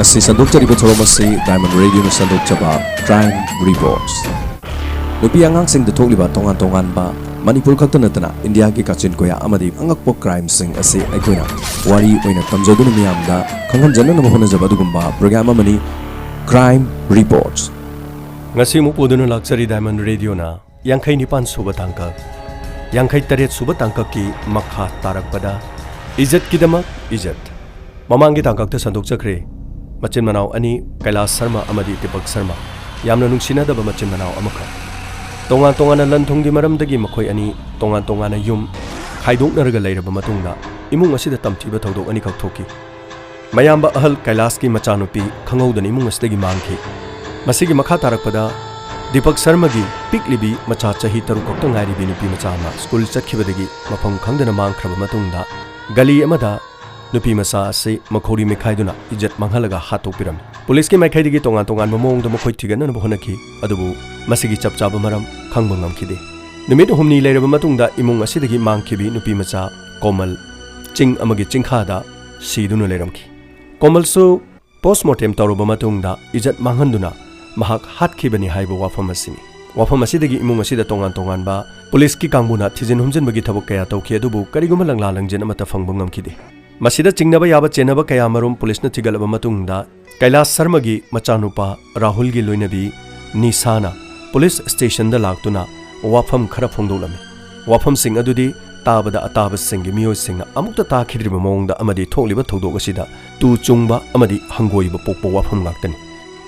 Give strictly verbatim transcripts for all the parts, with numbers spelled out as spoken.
ꯑꯁꯤ ꯁꯟꯗꯣꯛꯆꯔꯤꯕ ꯊꯧꯔꯝ ꯑꯁꯤ Diamond Radioꯅ ꯁꯟꯗꯣꯛꯆꯕ Crime Reports꯫ ꯅꯨꯄꯤ ꯑꯉꯥꯡꯁꯤꯡꯗ ꯊꯣꯛꯂꯤꯕ ꯇꯣꯉꯥꯟ ꯇꯣꯉꯥꯟꯕ, ꯃꯅꯤꯄꯨꯔ ꯈꯛꯇ ꯅꯠꯇꯅ ꯏꯟꯗꯤꯌꯥꯒꯤ ꯀꯥꯆꯤꯟ ꯀꯣꯌꯥ ꯑꯃꯗꯤ ꯑꯉꯛꯄ crimeꯁꯤꯡ ꯑꯁꯤ ꯑꯩꯈꯣꯏꯅ ꯋꯥꯔꯤ ꯑꯣꯏꯅ ꯇꯝꯖꯗꯨꯅ ꯃꯤꯌꯥꯝꯗ ꯈꯪꯍꯟꯖꯅꯅꯕ ꯍꯣꯠꯅꯖꯕ ꯑꯗꯨꯒꯨꯝꯕ program ꯑꯃꯅꯤ Crime Reports꯫ ꯉꯁꯤ ꯑꯃꯨꯛ ꯄꯨꯗꯨꯅ ꯂꯥꯛꯆꯔꯤ Diamond Radioꯅ ꯌꯥꯡꯈꯩ ꯅꯤꯄꯥꯟ ꯁꯨꯕ ꯇꯥꯡꯀꯛ, ꯌꯥꯡꯈꯩ ꯇꯔꯦꯠ ꯁꯨꯕ ꯇꯥꯡꯀꯛꯀꯤ ꯃꯈꯥ ꯇꯥꯔꯛꯄꯗ ꯏꯖꯠꯀꯤꯗꯃꯛ ꯏꯖꯠ꯫ ꯃꯃꯥꯡꯒꯤ ꯇꯥꯡꯀꯛꯇ ꯁꯟꯗꯣꯛꯆꯈ꯭ꯔꯦ ꯃꯆꯤꯟ ꯃꯅꯥꯎ ꯑꯅꯤ, ꯀꯩꯂꯥꯁ ꯁꯔꯃ ꯑꯃꯗꯤ ꯗꯤꯄꯛ ꯁꯔꯃ, ꯌꯥꯝꯅ ꯅꯨꯡꯁꯤꯅꯗꯕ ꯃꯆꯤꯟ ꯃꯅꯥꯎ ꯑꯃꯈꯛ꯫ ꯇꯣꯉꯥꯟ ꯇꯣꯉꯥꯟꯅ ꯂꯟ ꯊꯨꯝꯒꯤ ꯃꯔꯝꯗꯒꯤ ꯃꯈꯣꯏ ꯑꯅꯤ ꯇꯣꯉꯥꯟ ꯇꯣꯉꯥꯟꯅ ꯌꯨꯝ ꯈꯥꯏꯗꯣꯛꯅꯔꯒ ꯂꯩꯔꯕ ꯃꯇꯨꯡꯗ ꯏꯃꯨꯡ ꯑꯁꯤꯗ ꯇꯝꯊꯤꯕ ꯊꯧꯗꯣꯛ ꯑꯅꯤꯈꯛ ꯊꯣꯛꯈꯤ꯫ ꯃꯌꯥꯝꯕ ꯑꯍꯜ ꯀꯩꯂꯥꯁꯀꯤ ꯃꯆꯥꯅꯨꯄꯤ ꯈꯪꯍꯧꯗꯅ ꯏꯃꯨꯡ ꯑꯁꯤꯗꯒꯤ ꯃꯥꯡꯈꯤ꯫ ꯃꯁꯤꯒꯤ ꯃꯈꯥ ꯇꯥꯔꯛꯄꯗ ꯗꯤꯄꯛ ꯁꯔꯃꯒꯤ ꯄꯤꯛꯂꯤꯕꯤ ꯃꯆꯥ ꯆꯍꯤ ꯇꯔꯨꯛ ꯈꯛꯇ ꯉꯥꯏꯔꯤꯕꯤ ꯅꯨꯄꯤ ꯃꯆꯥ ꯑꯃ ꯁ꯭ꯀꯨꯜ ꯆꯠꯈꯤꯕꯗꯒꯤ ꯃꯐꯝ ꯈꯪꯗꯅ ꯃꯥꯡꯈ꯭ꯔꯕ ꯃꯇꯨꯡꯗ ꯒꯂꯤ ꯑꯃꯗ ꯅꯨꯄꯤ ꯃꯆꯥ ꯑꯁꯤ ꯃꯈꯧꯔꯤ ꯃꯤꯈꯥꯏꯗꯨꯅ ꯏꯖꯠ ꯃꯥꯡꯍꯜꯂꯒ ꯍꯥꯠꯇꯣꯛꯄꯤꯔꯝꯃꯤ꯫ ꯄꯨꯂꯤꯁꯀꯤ ꯃꯥꯏꯀꯩꯗꯒꯤ ꯇꯣꯉꯥꯟ ꯇꯣꯉꯥꯟꯕ ꯃꯑꯣꯡꯗ ꯃꯈꯣꯏ ꯊꯤꯒꯠꯅꯅꯕ ꯍꯣꯠꯅꯈꯤ, ꯑꯗꯨꯕꯨ ꯃꯁꯤꯒꯤ ꯆꯞ ꯆꯥꯕ ꯃꯔꯝ ꯈꯪꯕ ꯉꯝꯈꯤꯗꯦ꯫ ꯅꯨꯃꯤꯠ ꯍꯨꯝꯅꯤ ꯂꯩꯔꯕ ꯃꯇꯨꯡꯗ ꯏꯃꯨꯡ ꯑꯁꯤꯗꯒꯤ ꯃꯥꯡꯈꯤꯕꯤ ꯅꯨꯄꯤ ꯃꯆꯥ ꯀꯣꯃꯜ ꯆꯤꯡ ꯑꯃꯒꯤ ꯆꯤꯡꯈꯥꯗ ꯁꯤꯗꯨꯅ ꯂꯩꯔꯝꯈꯤ꯫ ꯀꯣꯃꯜꯁꯨ post mortem ꯇꯧꯔꯕ ꯃꯇꯨꯡꯗ ꯏꯖꯠ ꯃꯥꯡꯍꯟꯗꯨꯅ ꯃꯍꯥꯛ ꯍꯥꯠꯈꯤꯕꯅꯤ ꯍꯥꯏꯕ ꯋꯥꯐꯝ ꯑꯁꯤꯅꯤ꯫ ꯋꯥꯐꯝ ꯑꯁꯤꯗꯒꯤ ꯏꯃꯨꯡ ꯑꯁꯤꯗ ꯇꯣꯉꯥꯟ ꯇꯣꯉꯥꯟꯕ ꯄꯨꯂꯤꯁꯀꯤ ꯀꯥꯡꯕꯨꯅ ꯊꯤꯖꯤꯟ ꯍꯨꯝꯖꯤꯟꯕꯒꯤ ꯊꯕꯛ ꯀꯌꯥ ꯇꯧꯈꯤ, ꯑꯗꯨꯕꯨ ꯀꯔꯤꯒꯨꯝꯕ ꯂꯪꯂꯥ ꯂꯪꯖꯤꯟ ꯑꯃꯠꯇ ꯐꯪꯕ ꯉꯝꯈꯤꯗꯦ꯫ ꯃꯁꯤꯗ ꯆꯤꯡꯅꯕ ꯌꯥꯕ ꯆꯦꯟꯅꯕ ꯀꯌꯥ ꯃꯔꯨꯝ ꯄꯨꯂꯤꯁꯅ ꯊꯤꯒꯠꯂꯕ ꯃꯇꯨꯡꯗ ꯀꯩꯂꯥꯁ ꯁꯔꯃꯒꯤ ꯃꯆꯥꯅꯨꯄꯥ ꯔꯥꯍꯨꯜꯒꯤ ꯂꯣꯏꯅꯕꯤ ꯅꯤꯁꯥꯅ ꯄꯨꯂꯤꯁ ꯁ꯭ꯇꯦꯁꯟꯗ ꯂꯥꯛꯇꯨꯅ ꯋꯥꯐꯝ ꯈꯔ ꯐꯣꯡꯗꯣꯛꯂꯝꯃꯤ꯫ ꯋꯥꯐꯝꯁꯤꯡ ꯑꯗꯨꯗꯤ ꯇꯥꯕꯗ ꯑꯇꯥꯕꯁꯤꯡꯒꯤ ꯃꯤꯑꯣꯏꯁꯤꯡꯅ ꯑꯃꯨꯛꯇ ꯇꯥꯈꯤꯗ꯭ꯔꯤꯕ ꯃꯑꯣꯡꯗ ꯑꯃꯗꯤ ꯊꯣꯛꯂꯤꯕ ꯊꯧꯗꯣꯛ ꯑꯁꯤꯗ ꯇꯨ ꯆꯨꯡꯕ ꯑꯃꯗꯤ ꯍꯪꯒꯣꯏꯕ ꯄꯣꯛꯄ ꯋꯥꯐꯝ ꯉꯥꯛꯇꯅꯤ꯫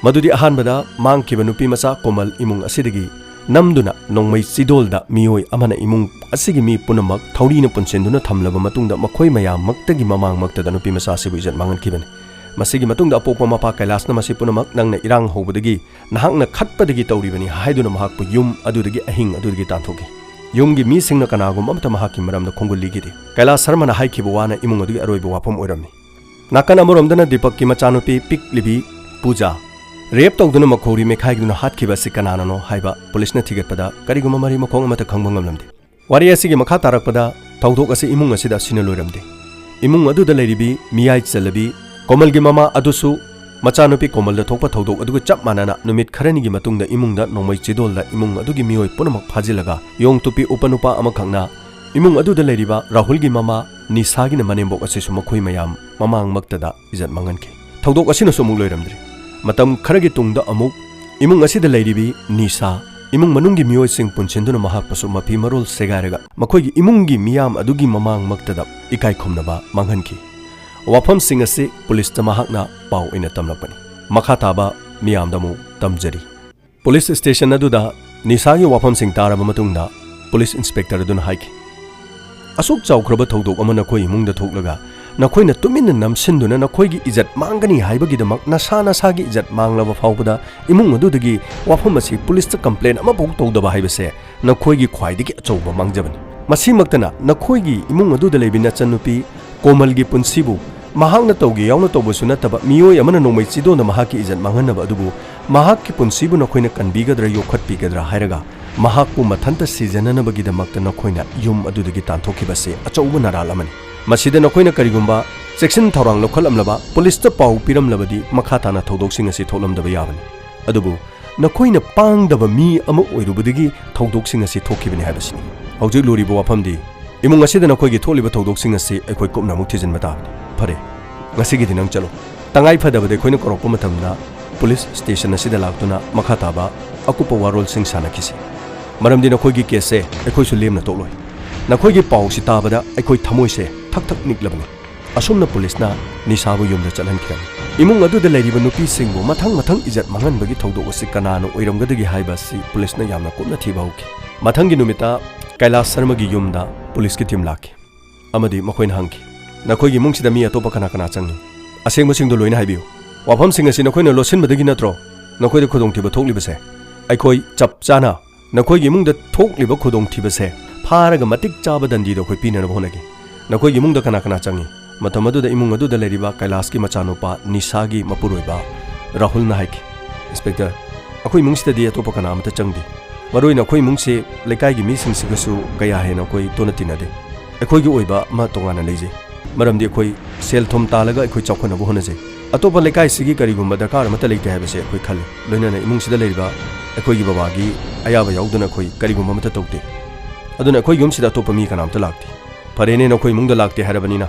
ꯃꯗꯨꯗꯤ ꯑꯍꯥꯟꯕꯗ ꯃꯥꯡꯈꯤꯕ ꯅꯨꯄꯤ ꯃꯆꯥ ꯀꯣꯃꯜ ꯏꯃꯨꯡ ꯑꯁꯤꯗꯒꯤ ꯅꯝꯗꯨꯅ ꯅꯣꯡꯃꯩ ꯆꯤꯗꯣꯜꯗ ꯃꯤꯑꯣꯏ ꯑꯃꯅ ꯏꯃꯨꯡ ꯑꯁꯤꯒꯤ ꯃꯤ ꯄꯨꯝꯅꯃꯛ ꯊꯧꯔꯤꯅ ꯄꯨꯟꯁꯤꯟꯗꯨꯅ ꯊꯝꯂꯕ ꯃꯇꯨꯡꯗ ꯃꯈꯣꯏ ꯃꯌꯥꯝꯃꯛꯇꯒꯤ ꯃꯃꯥꯡꯃꯛꯇꯗ ꯅꯨꯄꯤ ꯃꯆꯥ ꯑꯁꯤꯕꯨ ꯏꯖꯠ ꯃꯥꯡꯍꯟꯈꯤꯕꯅꯤ꯫ ꯃꯁꯤꯒꯤ ꯃꯇꯨꯡꯗ ꯑꯄꯣꯛꯄ ꯃꯄꯥ ꯀꯩꯂꯥꯁꯅ ꯃꯁꯤ ꯄꯨꯝꯅꯃꯛ ꯅꯪꯅ ꯏꯔꯥꯡ ꯍꯧꯕꯗꯒꯤ ꯅꯍꯥꯛꯅ ꯈꯠꯄꯗꯒꯤ ꯇꯧꯔꯤꯕꯅꯤ ꯍꯥꯏꯗꯨꯅ ꯃꯍꯥꯛꯄꯨ ꯌꯨꯝ ꯑꯗꯨꯗꯒꯤ ꯑꯍꯤꯡ ꯑꯗꯨꯗꯒꯤ ꯇꯥꯟꯊꯣꯛꯈꯤ꯫ ꯌꯨꯝꯒꯤ ꯃꯤꯁꯤꯡꯅ ꯀꯅꯥꯒꯨꯝꯕ ꯑꯃꯠꯇ ꯃꯍꯥꯛꯀꯤ ꯃꯔꯝꯗ ꯈꯣꯡꯒꯨꯜ ꯂꯤꯈꯤꯗꯦ꯫ ꯀꯩꯂꯥꯁ ꯁꯔꯃꯅ ꯍꯥꯏꯈꯤꯕ ꯋꯥꯅ ꯏꯃꯨꯡ ꯑꯗꯨꯒꯤ ꯑꯔꯣꯏꯕ ꯋꯥꯐꯝ ꯑꯣꯏꯔꯝꯃꯤ꯫ ꯅꯥꯀꯟ ꯑꯃꯔꯣꯝꯗꯅ ꯗꯤꯄꯛꯀꯤ ꯃꯆꯥꯅꯨꯄꯤ ꯄꯤꯛꯂꯤꯕꯤ ꯄꯨꯖꯥ rape ꯇꯧꯗꯨꯅ ꯃꯈꯧꯔꯤ ꯃꯦꯈꯥꯏꯗꯨꯅ ꯍꯥꯠꯈꯤꯕ ꯑꯁꯤ ꯀꯅꯥꯅꯅꯣ ꯍꯥꯏꯕ ꯄꯨꯂꯤꯁꯅ ꯊꯤꯒꯠꯄꯗ ꯀꯔꯤꯒꯨꯝꯕ ꯃꯔꯤ ꯃꯈꯣꯡ ꯑꯃꯠꯇ ꯈꯪꯕ ꯉꯝꯂꯝꯗꯦ꯫ ꯋꯥꯔꯤ ꯑꯁꯤꯒꯤ ꯃꯈꯥ ꯇꯥꯔꯛꯄꯗ ꯊꯧꯗꯣꯛ ꯑꯁꯤ ꯏꯃꯨꯡ ꯑꯁꯤꯗ ꯑꯁꯤꯅ ꯂꯣꯏꯔꯝꯗꯦ꯫ ꯏꯃꯨꯡ ꯑꯗꯨꯗ ꯂꯩꯔꯤꯕꯤ ꯃꯤꯌꯥꯏ ꯆꯜꯂꯕꯤ ꯀꯣꯃꯜꯒꯤ ꯃꯃꯥ ꯑꯗꯨꯁꯨ ꯃꯆꯥꯅꯨꯄꯤ ꯀꯣꯃꯜꯗ ꯊꯣꯛꯄ ꯊꯧꯗꯣꯛ ꯑꯗꯨꯒ ꯆꯞ ꯃꯥꯟꯅꯅ ꯅꯨꯃꯤꯠ ꯈꯔꯅꯤꯒꯤ ꯃꯇꯨꯡꯗ ꯏꯃꯨꯡꯗ ꯅꯣꯡꯃꯩ ꯆꯤꯗꯣꯜꯗ ꯏꯃꯨꯡ ꯑꯗꯨꯒꯤ ꯃꯤꯑꯣꯏ ꯄꯨꯝꯅꯃꯛ ꯐꯥꯖꯤꯜꯂꯒ ꯌꯣꯡ ꯇꯨꯄꯤ ꯎꯞꯄ ꯅꯨꯄꯥ ꯑꯃꯈꯛꯅ ꯏꯃꯨꯡ ꯑꯗꯨꯗ ꯂꯩꯔꯤꯕ ꯔꯥꯍꯨꯜꯒꯤ ꯃꯃꯥ ꯅꯤꯁꯥꯒꯤꯅ ꯃꯅꯦꯝꯕꯣꯛ ꯑꯁꯤꯁꯨ ꯃꯈꯣꯏ ꯃꯌꯥꯝ ꯃꯃꯥꯡꯃꯛꯇꯗ ꯏꯖꯠ ꯃꯥꯡꯍꯟꯈꯤ꯫ ꯊꯧꯗꯣꯛ ꯑꯁꯤꯅꯁꯨ ꯑꯃꯨꯛ ꯂꯣꯏꯔꯝꯗ꯭ꯔꯤ꯫ ꯃꯇꯝ ꯈꯔꯒꯤ ꯇꯨꯡꯗ ꯑꯃꯨꯛ ꯏꯃꯨꯡ ꯑꯁꯤꯗ ꯂꯩꯔꯤꯕꯤ ꯅꯤꯁꯥ, ꯏꯃꯨꯡ ꯃꯅꯨꯡꯒꯤ ꯃꯤꯑꯣꯏꯁꯤꯡ ꯄꯨꯟꯁꯤꯟꯗꯨꯅ ꯃꯍꯥꯛꯄꯨꯁꯨ ꯃꯐꯤ ꯃꯔꯣꯜ ꯁꯦꯒꯥꯏꯔꯒ ꯃꯈꯣꯏꯒꯤ ꯏꯃꯨꯡꯒꯤ ꯃꯤꯌꯥꯝ ꯑꯗꯨꯒꯤ ꯃꯃꯥꯡꯃꯛꯇꯗ ꯏꯀꯥꯏ ꯈꯨꯝꯅꯕ ꯃꯥꯡꯍꯟꯈꯤ꯫ ꯋꯥꯐꯝꯁꯤꯡ ꯑꯁꯤ ꯄꯨꯂꯤꯁꯇ ꯃꯍꯥꯛꯅ ꯄꯥꯎ ꯑꯣꯏꯅ ꯇꯝꯂꯛꯄꯅꯤ꯫ ꯃꯈꯥ ꯇꯥꯕ ꯃꯤꯌꯥꯝꯗ ꯑꯃꯨꯛ ꯇꯝꯖꯔꯤ꯫ ꯄꯨꯂꯤꯁ ꯁ꯭ꯇꯦꯁꯟ ꯑꯗꯨꯗ ꯅꯤꯁꯥꯒꯤ ꯋꯥꯐꯝꯁꯤꯡ ꯇꯥꯔꯕ ꯃꯇꯨꯡꯗ ꯄꯨꯂꯤꯁ ꯏꯟꯁꯄꯦꯛꯇꯔ ꯑꯗꯨꯅ ꯍꯥꯏꯈꯤ, "ꯑꯁꯨꯛ ꯆꯥꯎꯈ꯭ꯔꯕ ꯊꯧꯗꯣꯛ ꯑꯃ ꯅꯈꯣꯏ ꯏꯃꯨꯡꯗ ꯊꯣꯛꯂꯒ ꯅꯈꯣꯏꯅ ꯇꯨꯃꯤꯟꯅ ꯅꯝꯁꯤꯟꯗꯨꯅ ꯅꯈꯣꯏꯒꯤ ꯏꯖꯠ ꯃꯥꯡꯒꯅꯤ ꯍꯥꯏꯕꯒꯤꯗꯃꯛ ꯅꯁꯥ ꯅꯁꯥꯒꯤ ꯏꯖꯠ ꯃꯥꯡꯂꯕ ꯐꯥꯎꯕꯗ ꯏꯃꯨꯡ ꯑꯗꯨꯗꯒꯤ ꯋꯥꯐꯝ ꯑꯁꯤ ꯄꯨꯂꯤꯁꯇ ꯀꯝꯄ꯭ꯂꯦꯟ ꯑꯃꯐꯥꯎ ꯇꯧꯗꯕ ꯍꯥꯏꯕꯁꯦ ꯅꯈꯣꯏꯒꯤ ꯈ꯭ꯋꯥꯏꯗꯒꯤ ꯑꯆꯧꯕ ꯃꯥꯡꯖꯕꯅꯤ꯫ ꯃꯁꯤꯃꯛꯇꯅ ꯅꯈꯣꯏꯒꯤ ꯏꯃꯨꯡ ꯑꯗꯨꯗ ꯂꯩꯕꯤ ꯅꯆꯟꯅꯨꯄꯤ ꯀꯣꯃꯜꯒꯤ ꯄꯨꯟꯁꯤꯕꯨ ꯃꯍꯥꯛꯅ ꯇꯧꯒꯦ ꯌꯥꯎꯅ ꯇꯧꯕꯁꯨ ꯅꯠꯇꯕ ꯃꯤꯑꯣꯏ ꯑꯃꯅ ꯅꯣꯡꯃꯩ ꯆꯤꯗꯣꯟꯗ ꯃꯍꯥꯛꯀꯤ ꯏꯖꯠ ꯃꯥꯡꯍꯟꯅꯕ ꯑꯗꯨꯕꯨ ꯃꯍꯥꯛꯀꯤ ꯄꯨꯟꯁꯤꯕꯨ ꯅꯈꯣꯏꯅ ꯀꯟꯕꯤꯒꯗ꯭ꯔꯥ ꯌꯣꯛꯈꯠꯄꯤꯒꯗ꯭ꯔꯥ ꯍꯥꯏꯔꯒ ꯃꯍꯥꯛꯄꯨ ꯃꯊꯟꯇ ꯁꯤꯖꯅꯅꯕꯒꯤꯗꯃꯛꯇ ꯅꯈꯣꯏꯅ ꯌꯨꯝ ꯑꯗꯨꯗꯒꯤ ꯇꯥꯟꯊꯣꯛꯈꯤꯕꯁꯤ ꯑꯆꯧꯕ ꯅꯔꯥꯜ ꯑꯃꯅꯤ꯫ ꯃꯁꯤꯗ ꯅꯈꯣꯏꯅ ꯀꯔꯤꯒꯨꯝꯕ ꯆꯦꯛꯁꯤꯟ ꯊꯧꯔꯥꯡ ꯂꯧꯈꯠꯂꯝꯂꯕ, ꯄꯨꯂꯤꯁꯇ ꯄꯥꯎ ꯄꯤꯔꯝꯂꯕꯗꯤ ꯃꯈꯥ ꯇꯥꯅ ꯊꯧꯗꯣꯛꯁꯤꯡ ꯑꯁꯤ ꯊꯣꯛꯂꯝꯗꯕ ꯌꯥꯕꯅꯤ꯫ ꯑꯗꯨꯕꯨ ꯅꯈꯣꯏꯅ ꯄꯥꯡꯗꯕ ꯃꯤ ꯑꯃ ꯑꯣꯏꯔꯨꯕꯗꯒꯤ ꯊꯧꯗꯣꯛꯁꯤꯡ ꯑꯁꯤ ꯊꯣꯛꯈꯤꯕꯅꯤ ꯍꯥꯏꯕꯁꯤꯅꯤ꯫ ꯍꯧꯖꯤꯛ ꯂꯨꯔꯤꯕ ꯋꯥꯐꯝꯗꯤ ꯏꯃꯨꯡ ꯑꯁꯤꯗ ꯅꯈꯣꯏꯒꯤ ꯊꯣꯛꯂꯤꯕ ꯊꯧꯗꯣꯛꯁꯤꯡ ꯑꯁꯤ ꯑꯩꯈꯣꯏ ꯀꯨꯞꯅ ꯑꯃꯨꯛ ꯊꯤꯖꯤꯟꯕ ꯇꯥꯕꯅꯤ꯫ ꯐꯔꯦ, ꯉꯁꯤꯒꯤꯗꯤ ꯅꯪ ꯆꯠꯂꯣ꯫ ꯇꯉꯥꯏ ꯐꯗꯕꯗ ꯑꯩꯈꯣꯏꯅ ꯀꯧꯔꯛꯄ ꯃꯇꯝꯗ ꯄꯨꯂꯤꯁ ꯁ꯭ꯇꯦꯁꯟ ꯑꯁꯤꯗ ꯂꯥꯛꯇꯨꯅ ꯃꯈꯥ ꯇꯥꯕ ꯑꯀꯨꯞꯄ ꯋꯥꯔꯣꯜꯁꯤꯡ ꯁꯥꯟꯅꯈꯤꯁꯤ꯫ ꯃꯔꯝꯗꯤ ꯅꯈꯣꯏꯒꯤ ꯀꯦꯁꯁꯦ ꯑꯩꯈꯣꯏꯁꯨ ꯂꯦꯝꯅ ꯇꯣꯛꯂꯣꯏ꯫ ꯅꯈꯣꯏꯒꯤ ꯄꯥꯎꯁꯤ ꯇꯥꯕꯗ ꯑꯩꯈꯣꯏ ꯊꯃꯣꯏꯁꯦ ꯊꯛ ꯊꯛ ꯅꯤꯛꯂꯕꯅꯤ꯫ ꯑꯁꯨꯝꯅ ꯄꯨꯂꯤꯁꯅ ꯅꯤꯁꯥꯕꯨ ꯌꯨꯝꯗ ꯆꯠꯍꯟꯈꯤꯔꯝꯃꯤ꯫ ꯏꯃꯨꯡ ꯑꯗꯨꯗ ꯂꯩꯔꯤꯕ ꯅꯨꯄꯤꯁꯤꯡꯕꯨ ꯃꯊꯪ ꯃꯊꯪ ꯏꯖꯠ ꯃꯥꯡꯍꯟꯕꯒꯤ ꯊꯧꯗꯣꯛ ꯑꯁꯤ ꯀꯅꯥꯅ ꯑꯣꯏꯔꯝꯒꯗꯒꯦ ꯍꯥꯏꯕ ꯑꯁꯤ ꯄꯨꯂꯤꯁꯅ ꯌꯥꯝꯅ ꯀꯨꯞꯅ ꯊꯤꯕ ꯍꯧꯈꯤ꯫ ꯃꯊꯪꯒꯤ ꯅꯨꯃꯤꯠꯇ ꯀꯩꯂꯥꯁ ꯁꯔꯃꯒꯤ ꯌꯨꯝꯗ ꯄꯨꯂꯤꯁꯀꯤ ꯇꯤꯝ ꯂꯥꯛꯈꯤ ꯑꯃꯗꯤ ꯃꯈꯣꯏꯅ ꯍꯪꯈꯤ, "ꯅꯈꯣꯏꯒꯤ ꯏꯃꯨꯡꯁꯤꯗ ꯃꯤ ꯑꯇꯣꯞꯄ ꯀꯅꯥ ꯀꯅꯥ ꯆꯪꯏ? ꯑꯁꯦꯡꯕꯁꯤꯡꯗꯨ ꯂꯣꯏꯅ ꯍꯥꯏꯕꯤꯌꯨ꯫ ꯋꯥꯐꯝꯁꯤꯡ ꯑꯁꯤ ꯅꯈꯣꯏꯅ ꯂꯣꯠꯁꯤꯟꯕꯗꯒꯤ ꯅꯠꯇ꯭ꯔꯣ ꯅꯈꯣꯏꯗ ꯈꯨꯗꯣꯡꯊꯤꯕ ꯊꯣꯛꯂꯤꯕꯁꯦ? ꯑꯩꯈꯣꯏ ꯆꯞ ꯆꯥꯅ ꯅꯈꯣꯏꯒꯤ ꯏꯃꯨꯡꯗ ꯊꯣꯛꯂꯤꯕ ꯈꯨꯗꯣꯡꯊꯤꯕꯁꯦ ꯐꯥꯔꯒ ꯃꯇꯤꯛ ꯆꯥꯕ ꯗꯟꯗꯤꯗꯣ ꯑꯩꯈꯣꯏ ꯄꯤꯅꯅꯕ ꯍꯣꯠꯅꯒꯦ꯫ ꯅꯈꯣꯏꯒꯤ ꯏꯃꯨꯡꯗ ꯀꯅꯥ ꯀꯅꯥ ꯆꯪꯏ?" ꯃꯇꯝ ꯑꯗꯨꯗ ꯏꯃꯨꯡ ꯑꯗꯨꯗ ꯂꯩꯔꯤꯕ ꯀꯩꯂꯥꯁꯀꯤ ꯃꯆꯥꯅꯨꯄꯥ ꯅꯤꯁꯥꯒꯤ ꯃꯄꯨꯔꯣꯏꯕ ꯔꯥꯍꯨꯜꯅ ꯍꯥꯏꯈꯤ, "ꯏꯟꯁꯄꯦꯛꯇꯔ, ꯑꯩꯈꯣꯏ ꯏꯃꯨꯡꯁꯤꯗꯗꯤ ꯑꯇꯣꯞꯄ ꯀꯅꯥ ꯑꯃꯠꯇ ꯆꯪꯗꯦ꯫ ꯃꯔꯨꯑꯣꯏꯅ ꯑꯩꯈꯣꯏ ꯏꯃꯨꯡꯁꯤ ꯂꯩꯀꯥꯏꯒꯤ ꯃꯤꯁꯤꯡꯁꯤꯒꯁꯨ ꯀꯌꯥ ꯍꯦꯟꯅ ꯑꯩꯈꯣꯏ ꯇꯣꯟꯅ ꯇꯤꯟꯅꯗꯦ꯫ ꯑꯩꯈꯣꯏꯒꯤ ꯑꯣꯏꯕ ꯑꯃ ꯇꯣꯉꯥꯟꯅ ꯂꯩꯖꯩ꯫ ꯃꯔꯝꯗꯤ ꯑꯩꯈꯣꯏ ꯁꯦꯜ ꯊꯨꯝ ꯇꯥꯜꯂꯒ ꯑꯩꯈꯣꯏ ꯆꯥꯎꯈꯠꯅꯕ ꯍꯣꯠꯅꯖꯩ꯫ ꯑꯇꯣꯞꯄ ꯂꯩꯀꯥꯏꯁꯤꯒꯤ ꯀꯔꯤꯒꯨꯝꯕ ꯗꯔꯀꯥꯔ ꯑꯃꯠꯇ ꯂꯩꯇꯦ ꯍꯥꯏꯕꯁꯦ ꯑꯩꯈꯣꯏ ꯈꯜꯂꯤ꯫ ꯂꯣꯏꯅꯅ ꯏꯃꯨꯡꯁꯤꯗ ꯂꯩꯔꯤꯕ ꯑꯩꯈꯣꯏꯒꯤ ꯕꯕꯥꯒꯤ ꯑꯌꯥꯕ ꯌꯥꯎꯗꯅ ꯑꯩꯈꯣꯏ ꯀꯔꯤꯒꯨꯝꯕ ꯑꯃꯠꯇ ꯇꯧꯗꯦ꯫ ꯑꯗꯨꯅ ꯑꯩꯈꯣꯏ ꯌꯨꯝꯁꯤꯗ ꯑꯇꯣꯞꯄ ꯃꯤ ꯀꯅꯥꯝꯇ ꯂꯥꯛꯇꯦ꯫ ꯐꯔꯦꯅꯦ, ꯅꯈꯣꯏ ꯏꯃꯨꯡꯗ ꯂꯥꯛꯇꯦ ꯍꯥꯏꯔꯕꯅꯤꯅ꯫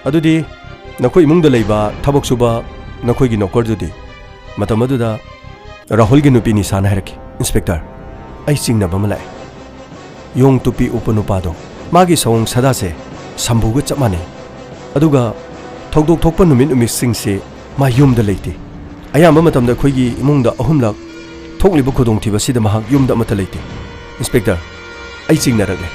ꯑꯗꯨꯗꯤ ꯅꯈꯣꯏ ꯏꯃꯨꯡꯗ ꯂꯩꯕ ꯊꯕꯛ ꯁꯨꯕ ꯅꯈꯣꯏꯒꯤ ꯅꯣꯀꯔꯗꯨꯗꯤ? ꯃꯇꯝ ꯑꯗꯨꯗ ꯔꯥꯍꯨꯜꯒꯤ ꯅꯨꯄꯤ ꯅꯤꯁꯥꯅ ꯍꯥꯏꯔꯛꯈꯤ, "ꯏꯟꯁꯄꯦꯛꯇꯔ, ꯑꯩ ꯆꯤꯡꯅꯕ ꯑꯃ ꯂꯥꯛꯑꯦ꯫ ꯌꯣꯡ ꯇꯨꯄꯤ ꯎꯞꯄ ꯅꯨꯄꯥꯗꯣ, ꯃꯥꯒꯤ ꯁꯑꯣꯡ ꯁꯥꯗꯥꯁꯦ ꯁꯝꯕꯨꯒ ꯆꯞ ꯃꯥꯟꯅꯩ꯫ ꯑꯗꯨꯒ ꯊꯧꯗꯣꯛ ꯊꯣꯛꯄ ꯅꯨꯃꯤꯠ ꯅꯨꯃꯤꯠꯁꯤꯡꯁꯦ ꯃꯥ ꯌꯨꯝꯗ ꯂꯩꯇꯦ꯫ ꯑꯌꯥꯝꯕ ꯃꯇꯝꯗ ꯑꯩꯈꯣꯏꯒꯤ ꯏꯃꯨꯡꯗ ꯑꯍꯨꯝꯂꯛ ꯊꯣꯛꯂꯤꯕ ꯈꯨꯗꯣꯡꯊꯤꯕꯁꯤꯗ ꯃꯍꯥꯛ ꯌꯨꯝꯗ ꯑꯃꯠꯇ ꯂꯩꯇꯦ꯫ ꯏꯟꯁꯄꯦꯛꯇꯔ, ꯑꯩ ꯆꯤꯡꯅꯔꯛꯂꯦ꯫